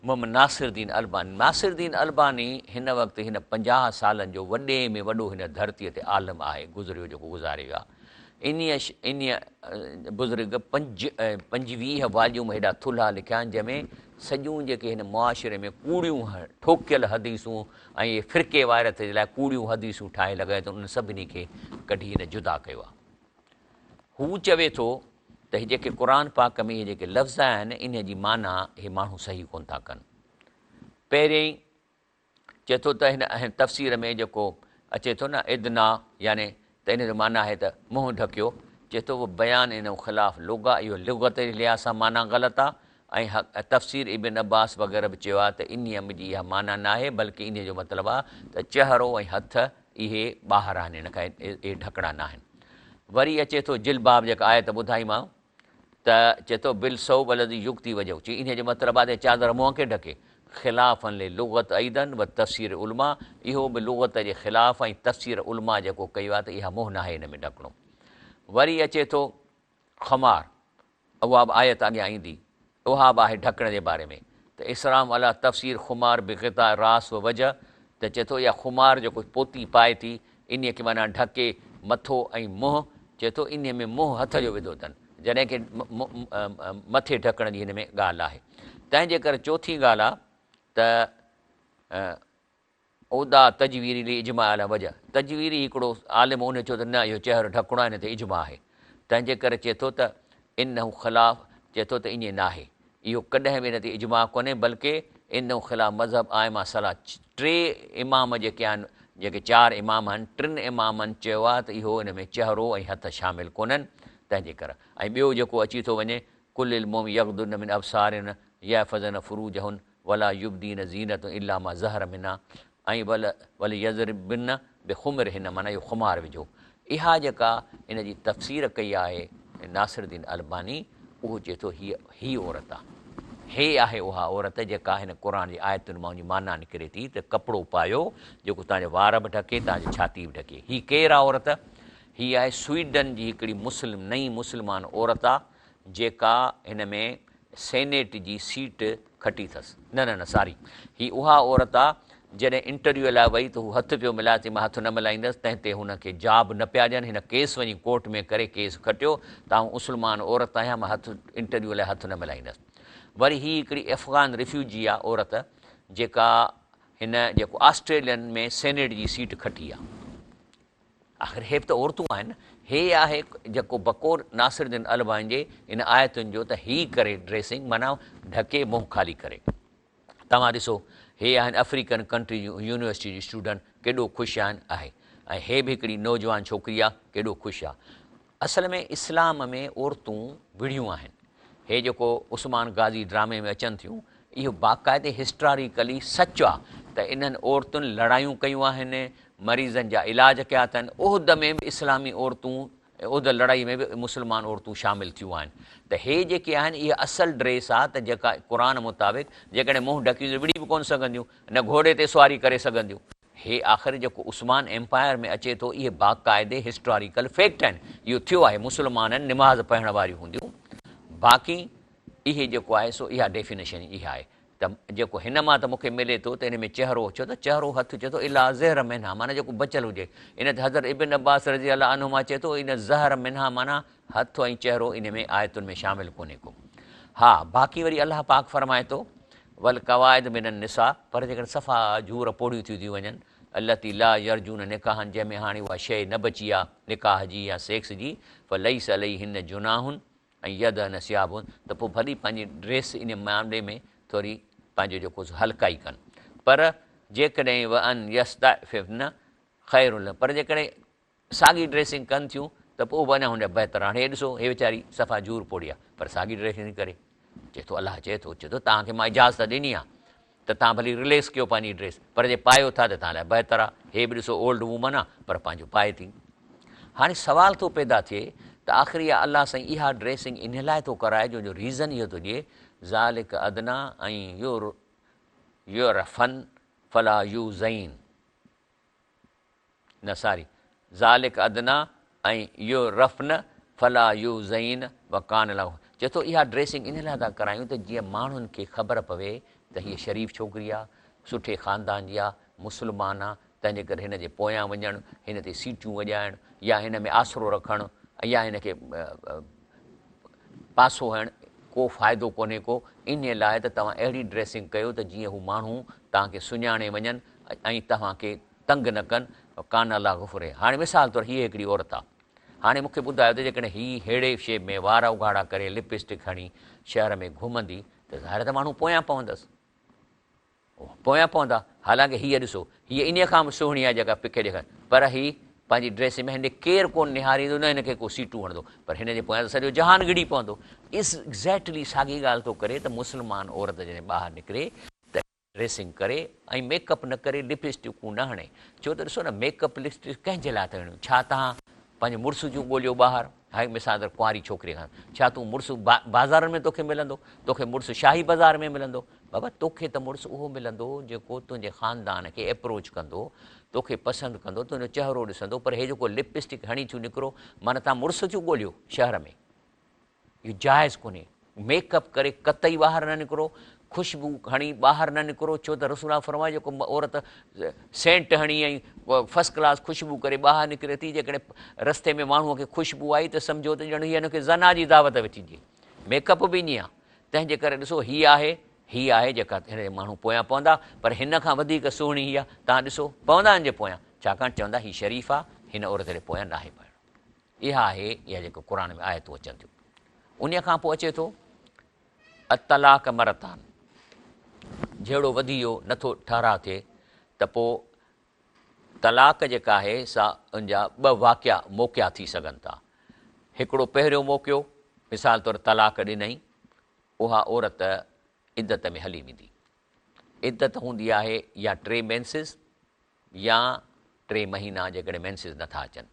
محمد ناصر الدين الباني. ناصر الدين الباني هن وقت هن 50 سالن جو وڏي ۾ وڏو هن ڌرتيء تي عالم آهي گذريو جيڪو گذاري ويو آهي. انهيء انهيء بزرگ 25 واليوم هيڏا ٿلها لکيا آهن جنهن ۾ سڄيون جيڪي هن معاشري ۾ ڪوڙيون ٺوڪيل حديثون ۽ اهي فرقي واريت جي لاء ڪوڙيون حديثون ٺاهي لڳايون اٿن انهن سڀني کي ڪڍي هن جدا ڪيو آهي. هو چوي ٿو ته هي جيڪي قرآن پاڪ ۾ اهي جيڪي لفظ آهن انهي جي معنيٰ هي ماڻهو صحيح ڪونه ٿا ڪن. پهريائين چئي ٿو ته هن تفسير ۾ جيڪو اچي ٿو نه ادنيٰ يعني ته ان جو معنيٰ آهي ته منهن ڍڪيو، چئي ٿو اهو بيان انه خلاف لغة اهو لغت جي لحاظ سان معنيٰ غلط آهي ۽ تفسير ابن عباس وغيره به چيو آهي ته انهيء جي اها معنيٰ ناهي بلڪه انهيء جو مطلب آهي ته چهرو ۽ هٿ اهي ٻاهر آهن ان کان اهي ڍڪڻا ناهن. وري اچي ٿو جلباب جيڪا آيت ٻڌائيمانو ته چئي ٿو بالثوب الذي يغطي وجهه چي انهيء جو مطلب آهي ته چادر منهن کي ڍڪي خلافا للغت ايضا وتفسير علماء اهو به لغت جي خلاف ۽ تفسير علماء جيڪو ڪيو آهي ته اها منهن ناهي ان ۾ ڍڪڻو. وري اچي ٿو خمار اها به آيت اڳيان ايندي، اها به آهي ڍڪڻ جي باري ۾ ته اصرارهم علي تفسير خمار بغطاء راس و وجه ته چئي ٿو اها خمار جيڪو پوتي پائي ٿي انهيء کي معنيٰ ڍڪي مٿو ۽ منهن، چئي ٿو انهيء ۾ منهن هٿ جو وڌو اٿن جڏهن ڪه مٿي ڍڪڻ جي هن ۾ ڳالهه آهي تنهن جي ڪري چوٿين ڳالهه آ ته ادعا تجويري لاجماع علي وجه، تجويري هڪڙو عالم هو ان چيو ته نه اهو چهرو ڍڪڻو آهي ان تي اجماع آهي تنهن جي ڪري چئي ٿو ته انه خلاف چئي ٿو ته ائين ناهي اهو ڪڏهن به ان تي اجماع ڪونهي بلڪه انه خلاف مذهب ائمه ثلاثه ٽي امام جيڪي آهن جيڪي چار امام آهن ٽن امامن چيو آهي ته اهو ان ۾ چهرو ۽ هٿ شامل ڪونهن تنهن جي ڪري ۽ ٻيو جيڪو اچي ٿو وڃي قل للمؤمنين يغضضن من ابصارهن يحفظن فروجهن ولا يبدين زينتهن الا ما ظهر منها ۽ وليضربن بخمرهن معنيٰ اهو خمار وجهو. اها جيڪا ان جي تفسير ڪئي آهي ناصر الدين الباني اهو چئي ٿو هيء هي عورت آ. هي آهي اها عورت جيڪا هن قرآن جي آيتن مان ان جي معنيٰ نڪري ٿي ته ڪپڙو پايو جيڪو توهان جا وار به ڍڪي توهان جي ڇاتي به ڍڪي. هي ڪير آ عورت؟ هي آهي سوئيڊن جي هڪڙي مسلم نئين مسلمان عورت آ جيڪا هن ۾ سينيٽ جي سيٽ کٽي ٿس. نه نه نه ساري. هي اها عورت آ جڏهن انٽرويو لاء وئي ته هو هٿ پيو ملائي چي مان هٿ نه ملائيندس تنهن تي هن کي جاب نه پيا ڏين هن ڪيس وڃي ڪورٽ ۾ ڪري ڪيس کٽيو ته آئون مسلمان عورت آهيان مان هٿ انٽرويو لاء هٿ نه ملائيندس. وري هي هڪڙي افغان ريفيوجي آ عورت جيڪا هن جيڪو آسٽريلين ۾ سينيٽ جي سيٽ کٽي آ. آخر هي به ته عورتون آهن نه. هي آهي جيڪو بقول ناصر الدين الباني جي ان آيتن جو ته هي ڪري ڊريسنگ معنيٰ ڍڪي منهن خالي ڪري. توهان ڏسو هي آهن افريڪن ڪنٽري جون يونيورسٽي جون اسٽوڊنٽ ڪيڏو خوش آهن آهي ۽ هي به هڪڙي نوجوان ڇوڪري آ ڪيڏو خوش آ. اصل ۾ اسلام ۾ عورتون وڙهيون آهن. هي جيڪو عثمان غازي ڊرامي ۾ اچن ٿيون اهو باقاعدي هسٽاريڪلي سچ آ ته انهن عورتن لڙايون ڪيون آهن، مريضن جا علاج ڪيا اٿن، احد ۾ به اسلامي عورتون احد لڙائي ۾ به مسلمان عورتون شامل ٿيون آهن ته هي جيڪي آهن اهي اصل ڊريس آ ته جيڪا قرآن مطابق جيڪڏهن منهن ڍڪيون ته وڙهي به ڪونه سگهنديون نه گهوڙي تي سواري ڪري سگهنديون. هي آخر جيڪو عثمان ايمپائر ۾ اچي ٿو اهي باقاعدي هسٽاريڪل فيڪٽ آهن اهو ٿيو آهي مسلمانن نماز پڙهڻ واريون هونديون باقي اهي جيڪو آهي سو اها ڊيفينيشن اها آهي ته جيڪو هن مان ته مونکي ملي ٿو ته ان ۾ چهرو ڇو ته چهرو هٿ چئي ٿو الا ظهر منها معنيٰ جيڪو بچيل هجي ان تي حضرت ابن عباس رضي الله عنهما چئي ٿو ان ظهر منها معنيٰ هٿ ۽ چهرو ان ۾ آيتن ۾ شامل ڪونهي ڪو ها باقي وري الله پاڪ فرمائي ٿو والقواعد من النساء پر جيڪڏهن صفا جهور پوڙهيون ٿيون ٿيون وڃن، اللتي لا يرجون نڪاحا جنهن ۾ هاڻي اها شيء نه بچي آ نڪاح جي يا سيڪس جي، فليس عليهن جناح ان يضعن ثيابهن ته پوء ڀلي پنهنجي ڊريس ان معاملي ۾ ٿوري پنهنجو جيڪو سو هلڪائي ڪن پر جيڪڏهن وان يستعففن خير لهن پر جيڪڏهن ساڳي ڊريسنگ ڪن ٿيون ته پوء به اڃا هن جا بهتر. هاڻي هي ڏسو هي ويچاري صفا جهور پوڙهي آ پر ساڳي ڊريسنگ ڪري چئي ٿو الله چئي ٿو چئي ٿو توهان کي مان اجازت ڏني آ ته توهان ڀلي رليڪس ڪيو پنهنجي ڊريس پر جي پايو ٿا ته توهان لاء بهتر آ. هي به ڏسو اولڊ وومن آ پر پنهنجو پائي ٿي. هاڻي سوال ٿو پيدا ٿئي ته آخر اها الله سائين اها ڊريسنگ ان لاء ٿو ڪرائي جو جو ريزن اهو ٿو ڏئي ذالڪ ادنيٰ ان يعرفن فلا يؤذين. نه ساري، ذلک ادنيٰ ان يعرفن فلا يؤذين وڪان الله چئي ٿو اها ڊريسنگ ان لاء ٿا ڪرايون ته جيئن ماڻهن کي خبر پوي ته هيء شريف ڇوڪري آ، سٺي خاندان جي آ، مسلمان آ، تنهنجي ڪري هن جي پويان وڃڻ، هن تي سيٽيون وڄائڻ يا هن ۾ آسرو رکڻ يا هن کي پاسو هڻڻ ڪو فائدو ڪونهي ڪو، انهيء لاء ته توهان اهڙي ڊريسنگ ڪيو ته جيئن هو ماڻهو توهان کي سڃاڻي وڃن ۽ توهان کي تنگ نه ڪن، وڪان الله غفور رحيم. هاڻي مثال طور هيء هڪڙي عورت آ. هاڻي مون کي ٻڌايو ته جيڪڏهن هي ههڙي شيپ ۾ وار اگهاڙا ڪري لپ اسٽڪ هڻي شهر ۾ گهمندي ته ظاهر آ ته ماڻهو پويان پوندس. پويان پوندا. حالانڪه هيء ڏسو، هيء انهيء کان به سهڻي آ جيڪا پکي ڏيکاري. پر هي پنهنجي ڊريس ۾ هن ڏي ڪير ڪونه نهاريندو نه هن کي ڪو سيٽون هڻندو. پر هن جي پويان ته سڄو جهان گهڙي پوندو. ايگزيڪٽلي ساڳي ڳالهه ٿو ڪري ته مسلمان عورت جڏهن ٻاهر نڪري ته. ڊريسنگ ڪري ۽ ميڪ اپ نه ڪري لپ اسٽڪون نه هڻي ڇو ته ڏسو نه ميڪ اپ لپ اسٽڪ ڪنهن جي لاء ٿا هڻيون ڇا توهان پنهنجي مڙس جون ڳوليو ٻاهر هاء مثال طور ڪنواري ڇوڪري کان ڇا تون مڙس بازارن ۾ توکي ملندو توکي مڙس شاهي بازار ۾ ملندو بابا توکي ته مڙس اهو ملندو جيڪو تنهنجي خاندان کي اپروچ ڪندو توکي پسند ڪندو تنهنجو چهرو ڏسندو پر هي جيڪو لپ اسٽڪ هڻي ٿيون نڪرو معنيٰ توهان مڙس ٿيون ڳوليو شهر ۾ اهو جائز ڪونهي. ميڪ اپ ڪري قطعي ٻاهر نه نڪرو، خوشبو هڻي ٻاهر نه نڪرو، ڇو ته رسول الله فرمايو جيڪو عورت سينٽ هڻي ۽ فرسٽ ڪلاس خوشبو ڪري ٻاهر نڪري ٿي، جيڪڏهن رستي ۾ ماڻهوء کي خوشبو آئي ته سمجهو ته ڄڻ هيء هن کي زنا جي دعوت ويٺي ڏئي. ميڪ اپ به ائين آهي. تنهن جي ڪري ڏسو هيء آهي، هيء آهي جيڪا هن جي ماڻهو پويان پوندا، پر هن کان وڌيڪ سهڻي هيء آهي، توهان ڏسو پوندا هن جي پويان، ڇاڪاڻ چوندا هي شريف آهي، هن عورت جي پويان ناهي پوڻو. اها آهي اها جيڪو قرآن ۾ آيتون اچن ٿيون. انهيء کان پوء اچي ٿو الطلاق مرتان جهيڙو وڌي ويو نٿو ٺهراء ٿئي ته پوء طلاق جيڪا آهي سا ان جا ٻه واقعا موقعا ٿي سگهن ٿا. هڪڙو پهريون موقعو مثال طور طلاق ڏنئي اها عورت عدت ۾ هلي ويندي. عدت هوندي آهي يا ٽي مينسز يا ٽي مهينا جيڪڏهن مينسز نه ٿا اچن.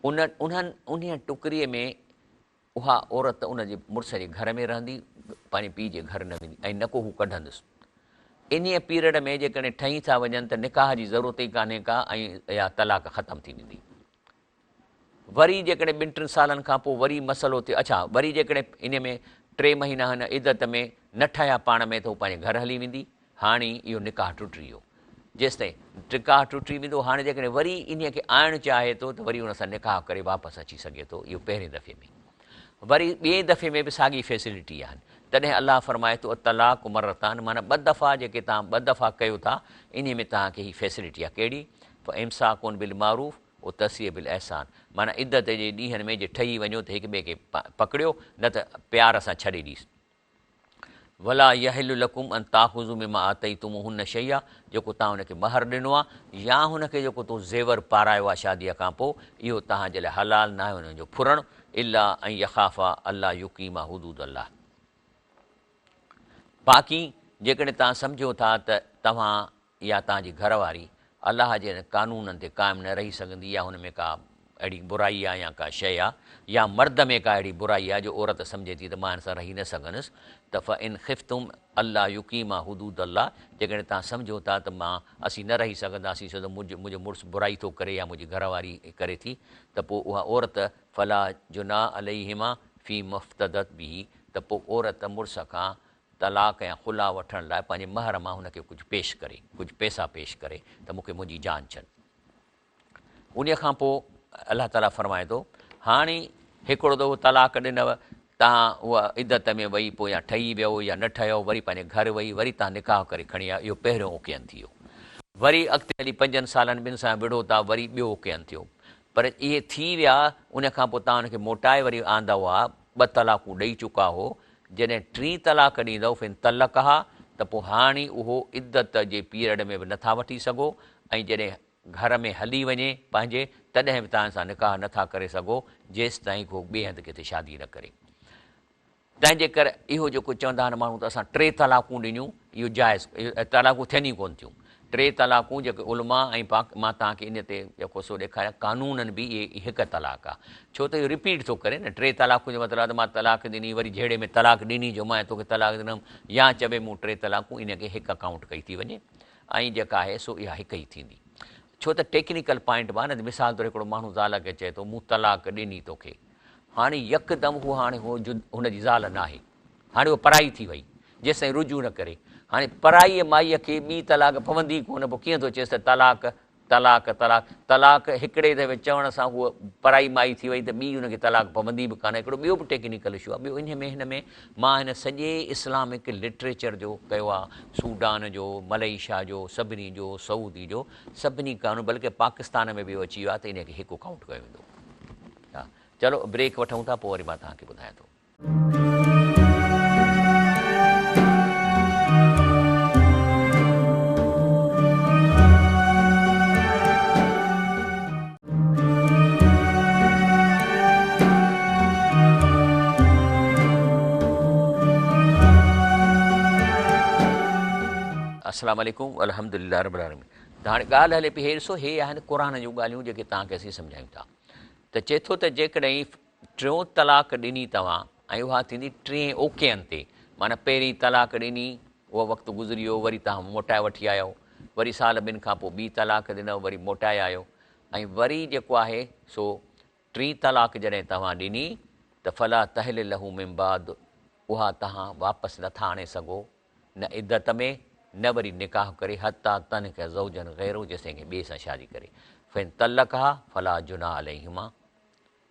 ان انهن انهيء ٽڪري ۾ اها عورت ان جي مڙس جي گهر ۾ رهندي، پنهنجي پيء جي گهر نه ويندي ۽ نه ڪو هو ڪڍندس. انهيء پيريڊ ۾ جيڪڏهن ٺهي ٿا وڃن ته نڪاح جي ضرورت ئي ڪانهي ڪا ۽ اها طلاق ختم ٿي ويندي. وري جيڪڏهن ٻن ٽن سالن کان پوء وري مسئلو ٿيو اڇا وري جيڪڏهن انهي ۾ ٽي مهينا هن عدت ۾ نه ٺهيا پاڻ ۾ ته هو پنهنجي گهر هلي ويندي هاڻي اهو نڪاح ٽٽي ويو جيستائين نڪاح ٽٽي ويندو هاڻي جيڪڏهن وري انهي کي آڻڻ چاهي ٿو ته وري ان سان نڪاح ڪري واپس اچي سگهي ٿو اهو پهرين دفعي ۾ وري ٻئي دفعي ۾ به ساڳي فيسلٽي آهن تڏهن الله فرمائي ٿو الطلاق مرتان معنيٰ ٻه دفعا جيڪي توهان ٻه دفعا ڪيو ٿا انهي ۾ توهان کي هي فيسلٽي آهي ڪهڙي فامساڪ بالمعروف او تسريح بالاحسان معنيٰ عدت جي ڏينهن ۾ جي ٺهي وڃو ته هڪ ٻئي کي پڪڙيو نه ته پيار سان ڇڏي ڏيس. ولا يحل لڪم ان تاخذوا مما آتيتموهن شيئا جيڪو توهان هن کي مهر ڏنو آهي يا هن کي جيڪو تو زيور پارايو آهي شاديء کان پوء اهو توهان جي لاء حلال ناهي انهن جو ڦرڻ الا ان يخافا الا يقيما حدود الله باقي جيڪڏهن توهان سمجهو ٿا ته توهان يا توهان جي گهر واري الله جي قانونن تي قائم نه رهي سگهندي يا هن ۾ ڪا اهڙي برائي آ يا ڪا شيء آ يا مرد ۾ ڪا اهڙي برائي آ جو عورت سمجهي ٿي ته مان هن سان رهي نه سگهندس ته فان خفتم الا يقيما حدود الله جيڪڏهن توهان سمجهو ٿا ته مان اسين نه رهي سگهنداسين ڇو ته منهنجو مڙس برائي ٿو ڪري يا منهنجي گهر واري ڪري ٿي ته پوء اها عورت فلا جناح عليهما فيما افتدت به ته پوء عورت مڙس کان طلاق يا خلع وٺڻ لاء پنهنجي مهر مان هن کي ڪجهه پيش ڪري، ڪجهه پئسا پيش ڪري ته مون کي منهنجي جان ڇڏ. انهيء کان پوء الله تعاليٰ فرمائي ٿو، هاڻي هڪڙو دفعو طلاق ڏنو، توهان اها عدت ۾ وئي، پوء يا ٺهي ويو يا نه ٺهيو، وري پنهنجي گهر وئي، وري توهان نڪاح ڪري کڻي آيو، اهو پهريون اوڪين ٿي ويو. وري اڳتي هلي پنجن سالن ٻن سان وڙهو ٿا، وري ٻيو اوڪين ٿيو. پر اهي ٿي ويا، ان کان پوء توهان ان کي موٽائي وري آندو ها، ٻه طلاقون ڏئي چڪا هو، جڏهن ٽين طلاق ڏيندؤ فان طلقها ته پوء هاڻي اهو عدت جي پيريڊ ۾ به نٿا وٺي سگهو ۽ جڏهن گهر ۾ هلي وڃي پنهنجي تڏهن به توهان سان نڪاح نٿا ڪري سگهو جيستائين ڪو ٻئي هنڌ ڪٿي شادي نه ڪري. تنهن جي ڪري اهو جيڪو چوندا آهن ماڻهو ته اسان ٽي طلاقون ڏنيون اهو جائز طلاقون ٿين ئي ڪونه ٿيون. ٽي طلاقون جيڪي علماء ۽ پاڪ مان توهان کي ان تي جيڪو سو ڏيکاريان قانونن به اهي هڪ طلاق آ ڇو ته اهو رپيٽ ٿو ڪري نه ٽي طلاقون جو مطلب آ ته مان طلاق ڏني وري جهيڙي ۾ طلاق ڏني جو مان توکي طلاق ڏنم يا چوي مون ٽي طلاقون ان کي هڪ ڪائونٽ ڪئي ٿي وڃي ۽ جيڪا آهي سو اها هڪ ئي ٿيندي ڇو ته ٽيڪنيڪل پوائنٽ به آ نه مثال طور هڪڙو ماڻهو زال کي چئي ٿو مون طلاق ڏني توکي هاڻي يڪدم هو هاڻي هو هن جي زال ناهي هاڻي هوء پرائي ٿي وئي، جيستائين رجوع نه ڪري. هاڻي پرائيء مائيء کي ٻي طلاق پوندي ئي ڪونه، پوء ڪيئن ٿو چئيس ته طلاق، طلاق، طلاق. طلاق هڪڙي دفعي چوڻ سان هوء پرائي مائي ٿي وئي ته ٻي هن کي طلاق پوندي به ڪانه. هڪڙو ٻيو به ٽيڪنيڪل اشو آهي. ٻيو انهيء ۾ هن ۾ مان هن سڄي اسلامڪ لٽريچر جو ڪيو آهي، سوڊان جو، ملائيشيا جو، سڀني جو، سعودي جو، سڀني قانون بلڪه پاڪستان ۾ به اهو اچي ويو آهي ته انهيء کي هڪ ڪائونٽ ڪيو ويندو. ها چلو بريڪ وٺون ٿا پوء وري مان توهان کي ٻڌايان ٿو. السلام عليڪم الحمدلله رب العالمين ته هاڻي ڳالهه هلي پئي هي ڏسو هي آهن قرآن جون ڳالهيون جيڪي توهان کي اسين سمجهايون ٿا ته چئي ٿو ته جيڪڏهن ٽيون طلاق ڏني توهان ۽ اها ٿيندي ٽئين اوڪين تي معنيٰ پهرين طلاق ڏني اهو وقت گذري ويو وري توهان موٽائي وٺي آيو وري سال ٻن کان پوء ٻي طلاق ڏنو وري موٽائي آيو ۽ وري جيڪو آهي سو ٽين طلاق جڏهن توهان ڏني ته فلا تحل له من بعد اها توهان واپس نٿا آڻي سگهو نه عدت ۾ نه وري نڪاح ڪري حتيٰ تنڪح زوجا غيره جيستائين ڪنهن ٻئي سان شادي ڪري فان طلقها فلا جناح عليهما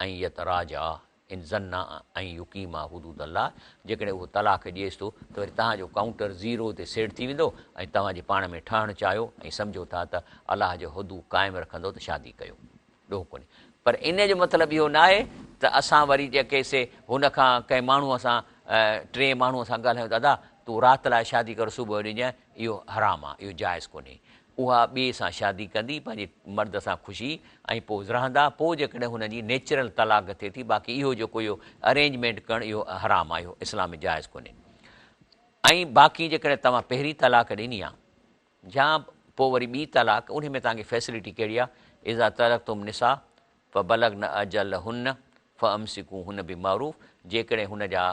ان يتراجعا ان ظنا ان يقيما حدود الله جيڪڏهن اهو طلاق ڏئيس ٿو ته وري توهان جو ڪائونٽر زيرو تي سيٽ ٿي ويندو ۽ توهان جي پاڻ ۾ ٺهڻ چاهيو ۽ سمجهو ٿا ته الله جو حدود قائم رکندو ته شادي ڪيو ڏوهه ڪونهي پر ان جو مطلب اهو ناهي ته اسان وري جيڪي سي هن کان ڪنهن ماڻهوء سان ٽئين ماڻهوء سان ڳالهايون ته ادا تون رات لاء شادي ڪر صبح جو ڏجانء اهو حرام آهي اهو جائز ڪونهي اها ٻئي سان شادي ڪندي پنهنجي مرد سان خوشي ۽ پوء رهندا پوء جيڪڏهن هن جي نيچرل طلاق ٿئي ٿي باقي اهو جيڪو اهو ارينجمينٽ ڪرڻ اهو حرام آهي اهو اسلام ۾ جائز ڪونهي ۽ باقي جيڪڏهن توهان پهرين طلاق ڏني آهي يا پوء وري ٻي طلاق انهي ۾ توهان کي فيسلٽي ڪهڙي آهي اذا طلقتم النساء فبلغن اجلهن فامسڪوهن بمعروف جيڪڏهن هن جا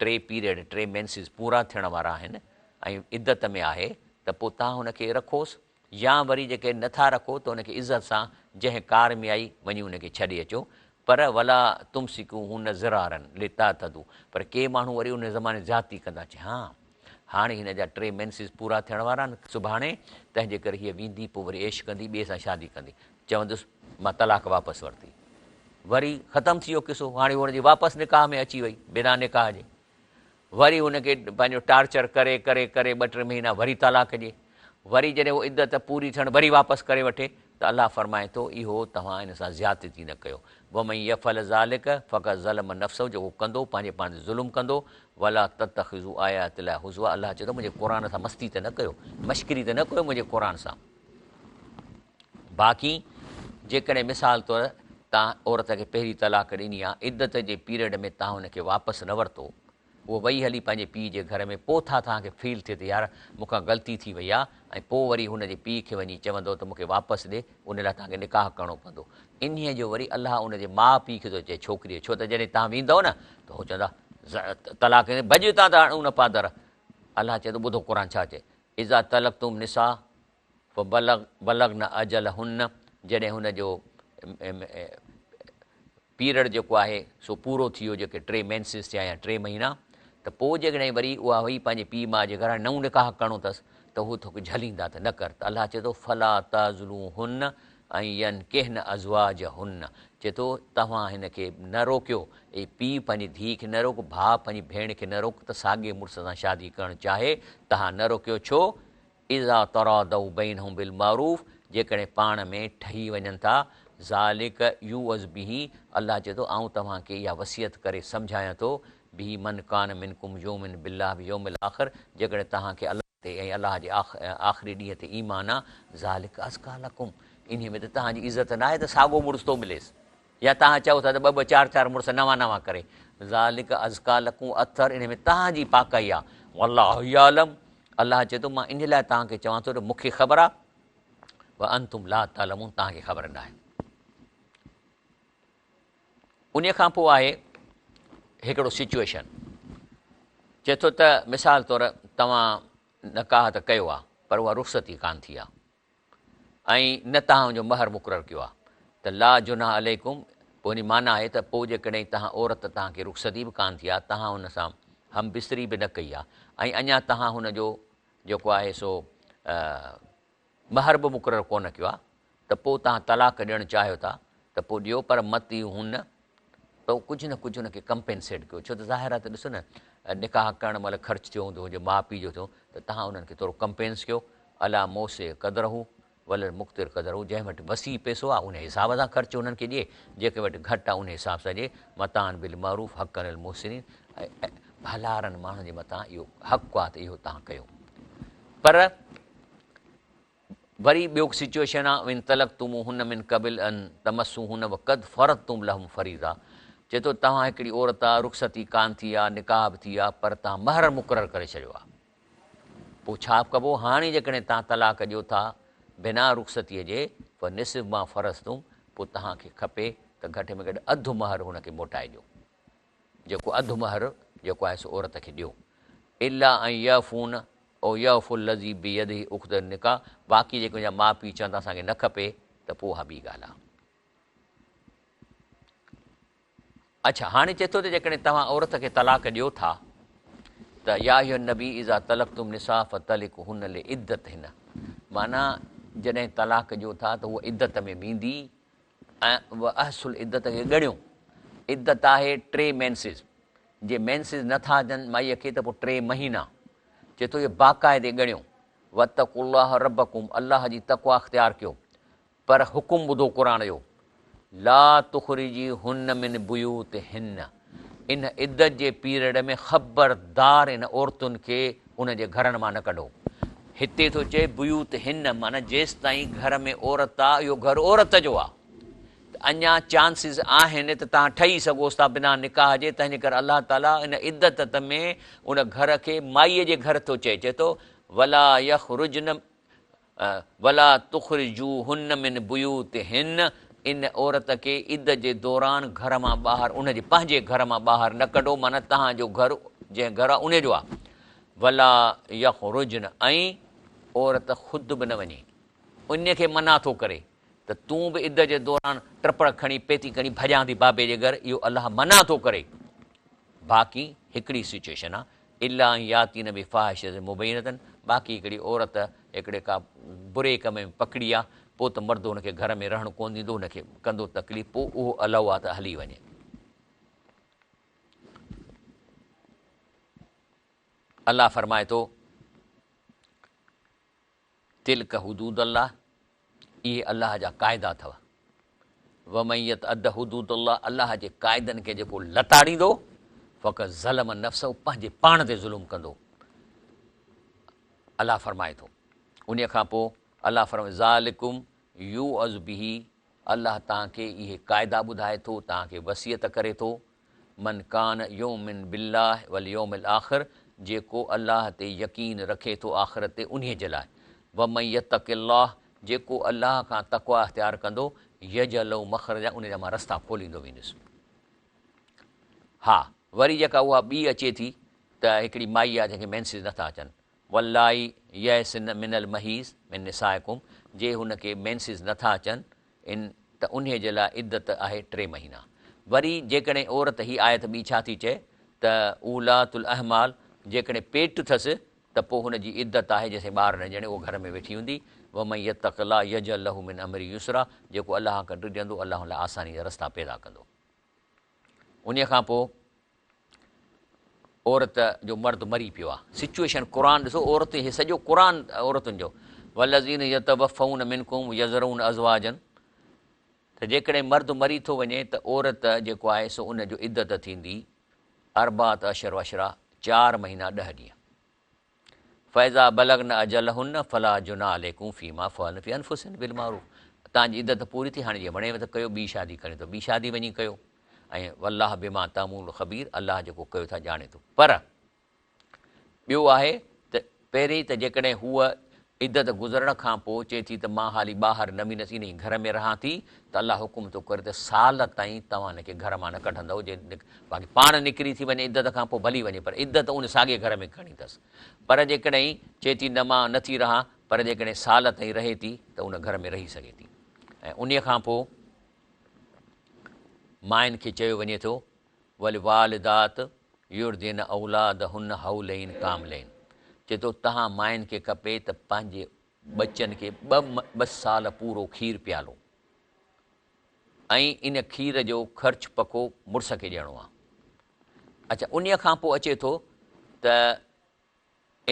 ٽي پيريڊ، ٽي مينسز، پورا ٿيڻ وارا آهن ۽ عدت ۾ آهي ته پوء توهان هن کي رکوس يا وري جيڪڏهن نه ٿا رکو ته ان کي عزت سان جنهن ڪار ۾ آئي وڃي ان کي ڇڏي اچو پر ولا تمسڪوهن ضرارا لتعتدوا پر ڪي ماڻهو وري ان زماني زيادتي ڪندا چي ها هاڻي هن جا ٽي مينسز پورا ٿيڻ وارا آهن سڀاڻي تنهن جي ڪري هيء ويندي پوء وري عيش ڪندي ٻئي سان شادي ڪندي چوندس مان طلاق واپس ورتي. وري ختم ٿي ويو قصو. هاڻي هن جي واپس نڪاح ۾ اچي وئي بنا نڪاح جي. وري هن کي پنهنجو ٽارچر ڪري ڪري ڪري ٻه ٽي مهينا وري طلاق ڏي. وري جڏهن هو عدت پوري ٿيڻ وري واپس ڪري وٺي ته الله فرمائي ٿو اهو توهان ان سان زيادتي نه ڪيو. ومن يفعل ذلک فقد ظلم نفسه جيڪو ڪندو پنهنجي پاڻ تي ظلم ڪندو. ولا تتخذوا آيات الله هزوا الله چئي ٿو منهنجي قرآن سان مستي ته نه ڪيو مشڪري ته نه ڪيو منهنجي قرآن سان. باقي جيڪڏهن مثال طور توهان عورت کي پهرين طلاق ڏني آهي، عدت جي پيريڊ ۾ توهان ان کي واپس نه ورتو، هوء وئي هلي پنهنجي پيء جي گهر ۾ پوء ٿا توهان کي فيل ٿئي ته يار مون کان غلطي ٿي وئي آ ۽ پوء وري هن جي پيء کي وڃي چوندؤ ته مون کي واپس ڏي ان لاء توهان کي نڪاح ڪرڻو پوندو. انهيء جو وري الله ان جي ماء پيء کي ٿو چئي ڇوڪريء ڇو ته جڏهن توهان ويندؤ نه ته هو چوندا طلاق ڀڄ هتان ته هڻون نه پادر. الله چئي ٿو ٻڌو قرآن ڇا چئي اذا طلقتم النساء فبلغ بلغن اجلهن جڏهن هن جو پيرڊ جيڪو آهي سو پورو ٿي ويو جيڪي ٽي مينسز ٿيا يا ٽي مهينا ته پوء جيڪڏهن وري اها وئي پنهنجي پيء ماء جي گهر هاڻي نئون نڪاح ڪرڻو اٿس ته هو توکي جهليندا ته نه ڪر ته الله چئي ٿو فلا تعضلوهن ان ينڪحن ازواجهن چئي ٿو توهان هن کي نه روڪيو اي پيء پنهنجي ڌيء کي نه روڪ ڀاء پنهنجي ڀيڻ کي نه روڪ ته ساڳئي مڙس سان شادي ڪرڻ چاهي توهان نه روڪيو ڇو اذا تراضوا بينهم بالمعروف جيڪڏهن پاڻ ۾ ٺهي وڃن ٿا، ذلک يوعظ به الله چئي ٿو آئون توهان کي اها وصيت ڪري سمجهايان ٿو، به من ڪان منڪم يؤمن بالله واليوم الاخر جيڪڏهن توهان کي الله تي ۽ الله جي آخري ڏينهن تي ايمان آ، ذلک ازڪيٰ لڪم انهي ۾ ته توهان جي عزت ناهي ته ساڳو مڙس ٿو مليس. يا توهان چئو ٿا ته ٻه ٻه چار چار مڙس نوان نوان ڪري، ذلک ازڪيٰ لڪم اطهر انهي ۾ توهان جي پاڪائي آ، والله يعلم الله چئي ٿو مان انهي لاء توهان کي چوان ٿو ته مون کي خبر آ، وانتم لا تعلمون توهان کي خبر ناهي. انهي کان پوء آهي هڪڙو سچوئيشن چئي ٿو ته مثال طور توهان نڪاح ته ڪيو آ پر اها رخصتي ڪانه ٿي آ. ۽ نه توهان ان جو مهر مقرر ڪيو آهي ته لا جناح عليڪم پوء ان جي معنيٰ آهي ته پوء جيڪڏهن توهان عورت توهان کي رخصتي به ڪانه ٿي آهي توهان ان سان هم بستري به نه ڪئي آهي ۽ اڃا توهان هن جو جيڪو آهي سو مهر به مقرر ڪونه ڪيو آهي ته پوء توهان طلاق ڏيڻ چاهيو ٿا ته پوء ڏيو پر متعوهن ته ڪجهه نه ڪجهه ان کي ڪمپينسيٽ ڪيو ڇو ته ظاهر آهي ته ڏسو نه نڪاح ڪرڻ مهل خرچ ٿيو هوندو هن جي ماء پيء جو ٿيو ته توهان انهن کي ٿورو ڪمپينس ڪيو علي الموسع قدره وعلي المقتر قدره جنهن وٽ وسيع پئسو آهي ان حساب سان خرچ انهن کي ڏئي جيڪي وٽ گهٽ آهي ان حساب سان ڏئي متاعا بالمعروف حقا علي المحسنين ۽ ڀلارن ماڻهن جي مٿان اهو حق آهي ته اهو توهان ڪيو پر وري ٻيو سچوئيشن آ وان طلقتموهن من قبل ان تمسوهن وقد فرضتم لهم فريضه چئي ٿو توهان هڪڙي عورت آ رخصتي ڪان ٿي آ نڪاح به ٿي آ پر توهان مهر مقرر ڪري ڇڏيو آ پوء ڇا ڪبو هاڻي جيڪڏهن توهان طلاق ڏيو ٿا بنا رخصتي جي فنصف ما فرضتم پوء توهان کي کپي ته گهٽ ۾ گهٽ اڌ مهر هن کي موٽائي ڏيو جيڪو اڌ مهر جيڪو آهي سو عورت کي ڏيو. الا ان يعفون او يعفو الذي بيده عقدة النڪاح باقي جيڪي ان جا ماء پيء چون ته اسان کي نه کپي ته پوء اها ٻي ڳالهه آهي. اڇا هاڻي چئي ٿو ته جيڪڏهن توهان عورت کي طلاق ڏيو ٿا ته يا ايها النبي اذا طلقتم النساء فطلقوهن لعدتهن معنيٰ جڏهن طلاق ڏيو ٿا ته هوء عدت ۾ ويندي ۽ واحصوا العدة کي ڳڻيو. عدت آهي ٽي مينسز. جي مينسز نه ٿا اچن مائيء کي ته پوء ٽي مهينا. چئي ٿو اهي باقاعدي ڳڻيو. واتقوا الله ربڪم الله جي تقويٰ اختيار ڪيو. پر حڪم ٻڌو قرآن جو لا تخرجيهن من بيوتهن ان عدت جي پيريڊ ۾ خبردار ان عورتن کي انهن جي گهرن مان نه ڪڍو. هتي ٿو چئي بيوتهن معنيٰ جيستائين گهر ۾ عورت آ اهو گهر عورت جو آ ته اڃا چانسز آهن ته توهان ٺهي سگهوس ٿا بنا نڪاح جي تنهنجي ڪري الله تعاليٰ ان عدت ۾ ان گهر کي مائيء جي گهر ٿو چئي چئي ٿو ولا يخرجن ولا تخرجوهن من بيوتهن ان عورت کي عدت جي دوران گهر مان ٻاهر ان جي پنهنجي گهر مان ٻاهر نه ڪڍو معنيٰ توهان جو گهر جنهن گهر آ ان جو آ ولا يخرجن ۽ عورت خود به نه وڃي ان کي منع ٿو ڪري ته تون به عدت جي دوران ٽپڙ کڻي پيتي کڻي ڀڄان ٿي بابي جي گهر اهو الله منع ٿو ڪري باقي هڪڙي سچوئيشن آ الا ان ياتين بفاحشة مبينة باقي هڪڙي عورت هڪڙي ڪا بري ڪم ۾ پڪڙي آ پوء ته مرد هن کي گهر ۾ رهڻ ڪونه ڏيندو هن کي ڪندو تڪليف پوء اهو الائو آ ته هلي وڃي. الله فرمائي ٿو تلڪ حدود الله اهي الله جا قاعدا اٿو ومن يتعد حدود الله الله جي قاعدن کي جيڪو لتاڙيندو فقد ظلم نفسه پنهنجي پاڻ تي ظلم ڪندو الله فرمائي ٿو ان کان پوء الله فرمائي ذالڪم يوعظ به الله توهان کي اهي قاعدا ٻڌائي ٿو توهان کي وصيت ڪري ٿو. من ڪان يؤمن بالله واليوم الاخر جيڪو الله تي يقين رکي ٿو آخرت تي انهيء جي لاء، ومن يتق الله جيڪو الله کان تقويٰ اختيار ڪندو، يجعل له مخرجا ان جا مان رستا کوليندو ويندس. ها وري جيڪا اها ٻي اچي ٿي ته هڪڙي مائي آهي جنهن کي مينسز نٿا اچن، واللائي يئسن من المحيض من نسائڪم جي هن کي مينسز نٿا اچن ان ته انهيء جي لاء عدت آهي ٽي مهينا. وري جيڪڏهن عورت هي آيت ٻي ڇا ٿي چئي ته اولاة الاحمال جيڪڏهن پيٽ ٿس ته پوء هن جي عدت آهي جيسين ٻار نه ڄڻي اهو گهر ۾ ويٺي هوندي ومن يتق الله يجعل له من امره يسرا جيڪو الله کان ڊڄندو الله هن لاء آساني جا رستا پيدا ڪندو. انهيء کان پوء عورت جو مرد مري پيو آ سچوئيشن قرآن ڏسو عورت هي سڄو قرآن عورتن جو والذين يتوفون منڪم يذرون ازواجا ته جيڪڏهن مرد مري ٿو وڃي ته عورت جيڪو آهي سو ان جو عدت ٿيندي اربعة اشهر وعشرا چار مهينا ڏهه ڏينهن فاذا بلغن اجلهن فلا جناح عليڪم فيما فعلن في انفسهن بالمعروف توهان جي عدت پوري ٿي هاڻي جي وڻيو ته ڪيو ٻي شادي ڪرڻي اٿو ٻي شادي وڃي ڪيو ۽ والله بما تعملون خبير الله جيڪو ڪيو ٿا ڄاڻي ٿو پر ٻيو آهي ته پهرين ته جيڪڏهن هوء عدت گذرڻ کان پوء چئي ٿي ته مان حالي ٻاهر نه ويندس انهي گهر ۾ رهان ٿي ته الله حڪم ٿو ڪري ته سال تائين توهان هن کي گهر مان نه ڪڍندؤ جي باقي پاڻ نڪري ٿي وڃي عدت کان پوء ڀلي وڃي پر عدت ان ساڳئي گهر ۾ ڪرڻي اٿس پر جيڪڏهن چئي ٿي نه مان نه ٿي رهان پر جيڪڏهن سال تائين رهي ٿي ته ان گهر ۾ رهي سگهي ٿي ۽ انهي کان پوء ماين کي چيو وڃي ٿو والوالدات يرضعن اولادهن حولين ڪاملين چئي ٿو توهان ماين کي کپي ته پنهنجي ٻچن کي ٻه ٻه سال پورو کير پيالو ۽ ان کير جو خرچ پکو مڙس کي ڏيڻو آ. اڇا انهيء کان پوء اچي ٿو ته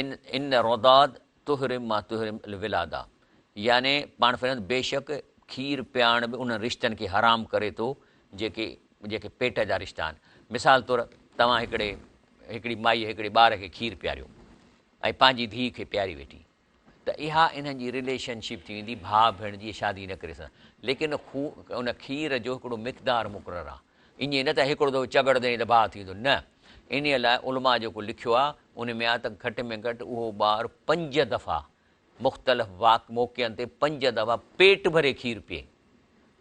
ان ان الرضاعة تحرم ما تحرم الولاده يعني پاڻ فرمائن ٿا بيشڪ کير پيارڻ به انهن رشتن کي حرام ڪري ٿو جيڪي جيڪي پيٽ جا رشتا آهن مثال طور توهان هڪڙي هڪڙي مائي هڪڙي ٻار کي کير پياريو ۽ پنهنجي ڌيء کي پياري ويٺي ته اها انهن جي رليشن شپ ٿي ويندي ڀاء ڀيڻ جي شادي نه ڪري سگهندا ليڪن ان کير جو هڪڙو مقدار مقرر آهي ائين نه ته هڪڙو دفعو چڳڙ ڏني ته ڀاء ٿي ويندو نه انهيء لاء علماء جيڪو لکيو آهي ان ۾ آهي ته گهٽ ۾ گهٽ اهو ٻار پنج دفعا مختلف موقعن تي پنج دفعا پيٽ ڀري کير پيئي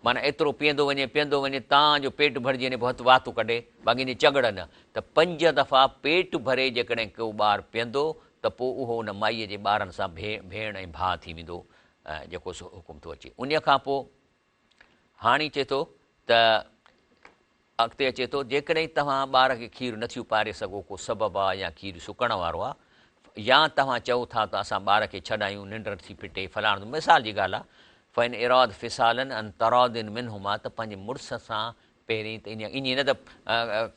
معنيٰ ايترو پيئندو وڃي پيئندو وڃي تان جو پيٽ ڀرجي وڃي پوء هٿ وات ڪڍي باقي ائين چڳڙ نه ته پنج دفعا پيٽ ڀري جيڪڏهن ڪو ٻار پيئندو ته پوء اهو ان مائيء جي ٻارن سان ڀيڻ ۽ ڀاء ٿي ويندو جيڪو سو حڪم ٿو اچي انهيء کان پوء هاڻي چئي ٿو ته اڳتي اچي ٿو جيڪڏهن توهان ٻار کي کير نه ٿيون پياري سگهو ڪو سبب آ يا کير سڪڻ وارو آ يا توهان چئو ٿا ته اسان ٻار کي ڇڏايون ننڊ ٿي ڦٽي فلاڻو مثال جي ڳالهه آ فان اراد فصالا عن تراض منهما ته پنهنجي مڙس سان پهرين ته ائين نه ته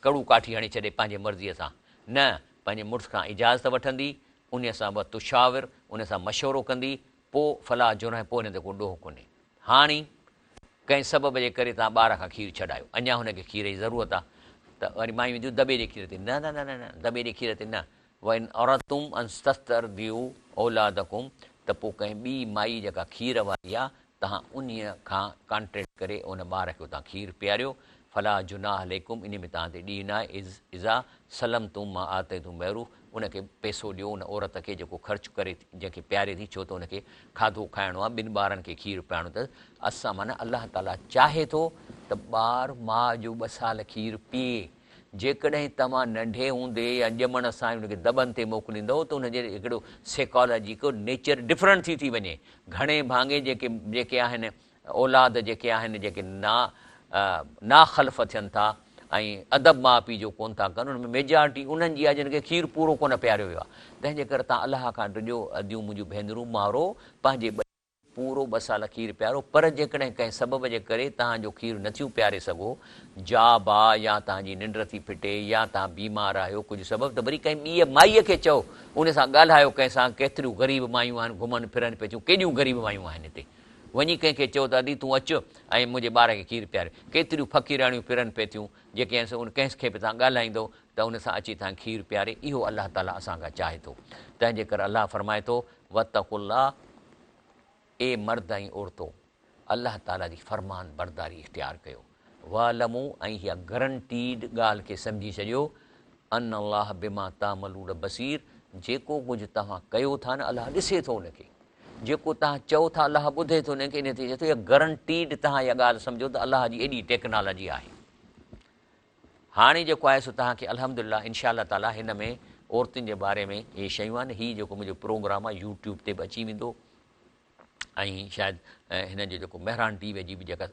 ڪڙو ڪاٺي هڻي ڇڏي پنهنجي مرضيء سان نه پنهنجي مڙس کان اجازت وٺندي انهي سان وتشاور ان سان مشورو ڪندي پوء فلا جناح پوء ان تي ڪو ڏوهه ڪونهي هاڻي ڪنهن سبب جي ڪري توهان ٻار کان کير ڇڏايو، اڃا هن کي کير جي ضرورت آ ته وري مايون اينديون دٻي جي کير تي نه نه نه نه دٻي جي کير تي نه وان اردتم ان تسترضعوا اولادڪم ته پوء ڪنهن ٻي مائي جيڪا کير واري آ توهان انهيء کان ڪانٽريڪٽ ڪري ان ٻار کي اتان کير پياريو فلا جناح عليڪم انهي ۾ توهان تي ڏيهه ناهي اذا سلمتم ما آتيتم بالمعروف ان کي پئسو ڏيو ان عورت کي جيڪو خرچ ڪري ٿي جنهن کي پياري ٿي ڇو ته ان کي کاڌو کائڻو آهي ٻن ٻارن کي کير پيارڻو اٿس اسان معنيٰ الله تعاليٰ چاهي ٿو ته ٻار ماء جو ٻه سال کير پيئي جيڪڏهن توهان ننڍي هوندي يا ڄمڻ سان ئي ان کي دٻن تي موڪليندؤ ته ان جي هڪڙو سيڪالاجيڪل نيچر ڊفرنٽ ٿي ٿي وڃي گهڻي ڀاڱي جيڪي جيڪي آهن اولاد جيڪي آهن جيڪي نا ناخلف ٿين ٿا ۽ ادب ماء پيء جو ڪونه ٿا ڪن ان ۾ ميجارٽي انهن جي آهي جن کي کير پورو ڪونه پياريو ويو آهي تنهن جي ڪري توهان الله کان ڊڄو اديون منهنجون ڀينرون مارو پنهنجي ٻچي کي پورو ٻه سال کير پيارو پر جيڪڏهن ڪنهن سبب جي ڪري توهان جو کير نه ٿيون پياري سگهو جاب آ يا توهان جي ننڊ ٿي ڦٽي يا توهان بيمار آهيو ڪجهه سبب ته وري ڪنهن ٻيء مائيء کي چئو ان سان ڳالهايو ڪنهن سان ڪيتريون غريب مايون آهن گهمن ڦرن پئي ٿيون ڪيڏيون غريب مايون آهن هتي وڃي ڪنهن کي چئو ته ادي تون اچ ۽ منهنجي ٻار کي کير پيار. ڪيتريون فقيرياڻيون ڦرن پئي ٿيون، جيڪي آهن سي ان ڪنهن کي به توهان ڳالهائيندؤ ته ان سان اچي توهان کي کير پياري. اهو الله تعاليٰ اسان کان چاهي ٿو. تنهن جي ڪري الله فرمائي ٿو، واتقوا الله اي مرد ۽ عورتو! الله تعاليٰ جي فرمان برداري اختيار ڪيو. واعلموا ۽ اها گرنٽيڊ ڳالهه کي سمجهي ڇڏيو، ان الله بما تعملون بصير جيڪو ڪجهه توهان ڪيو ٿا نه الله ڏسي ٿو ان کي، جيڪو توهان چئو ٿا الله ٻڌي ٿو ان کي، ان تي چئي ٿو اها گرنٽيڊ توهان اها ڳالهه سمجهو ته الله جي ايڏي ٽيڪنالاجي آهي. هاڻي جيڪو آهي سو توهان کي الحمدلله انشاء الله تعالي هن ۾ عورتن جي باري ۾ اهي شيون آهن، هي جيڪو منهنجو پروگرام آهي يوٽيوب تي به اچي ويندو ۽ شايد هن جو جيڪو مهراڻ ٽي وي جي به جيڪا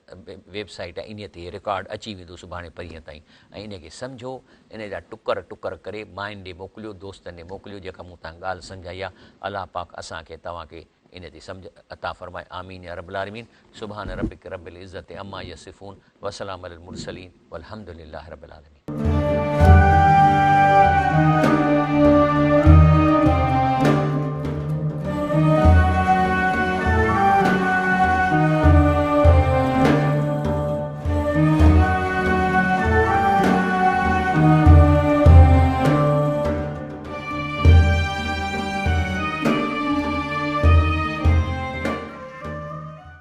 ويب سائيٽ آهي انهي تي رڪارڊ اچي ويندو سڀاڻي پرينء تائين ۽ انهي کي سمجهو انهي جا ٽڪر ٽڪر ڪري ماين ڏي موڪليو دوستن ڏي موڪليو جيڪا مون تان ڳالهه سمجهائي آهي الله پاڪ اسان کي توهان کي انهي تي سمجهه عطا فرمائي آمين يا رب العالمين سبحان ربک رب العزت عما يصفون وسلام علي المرسلين والحمد لله رب العالمين.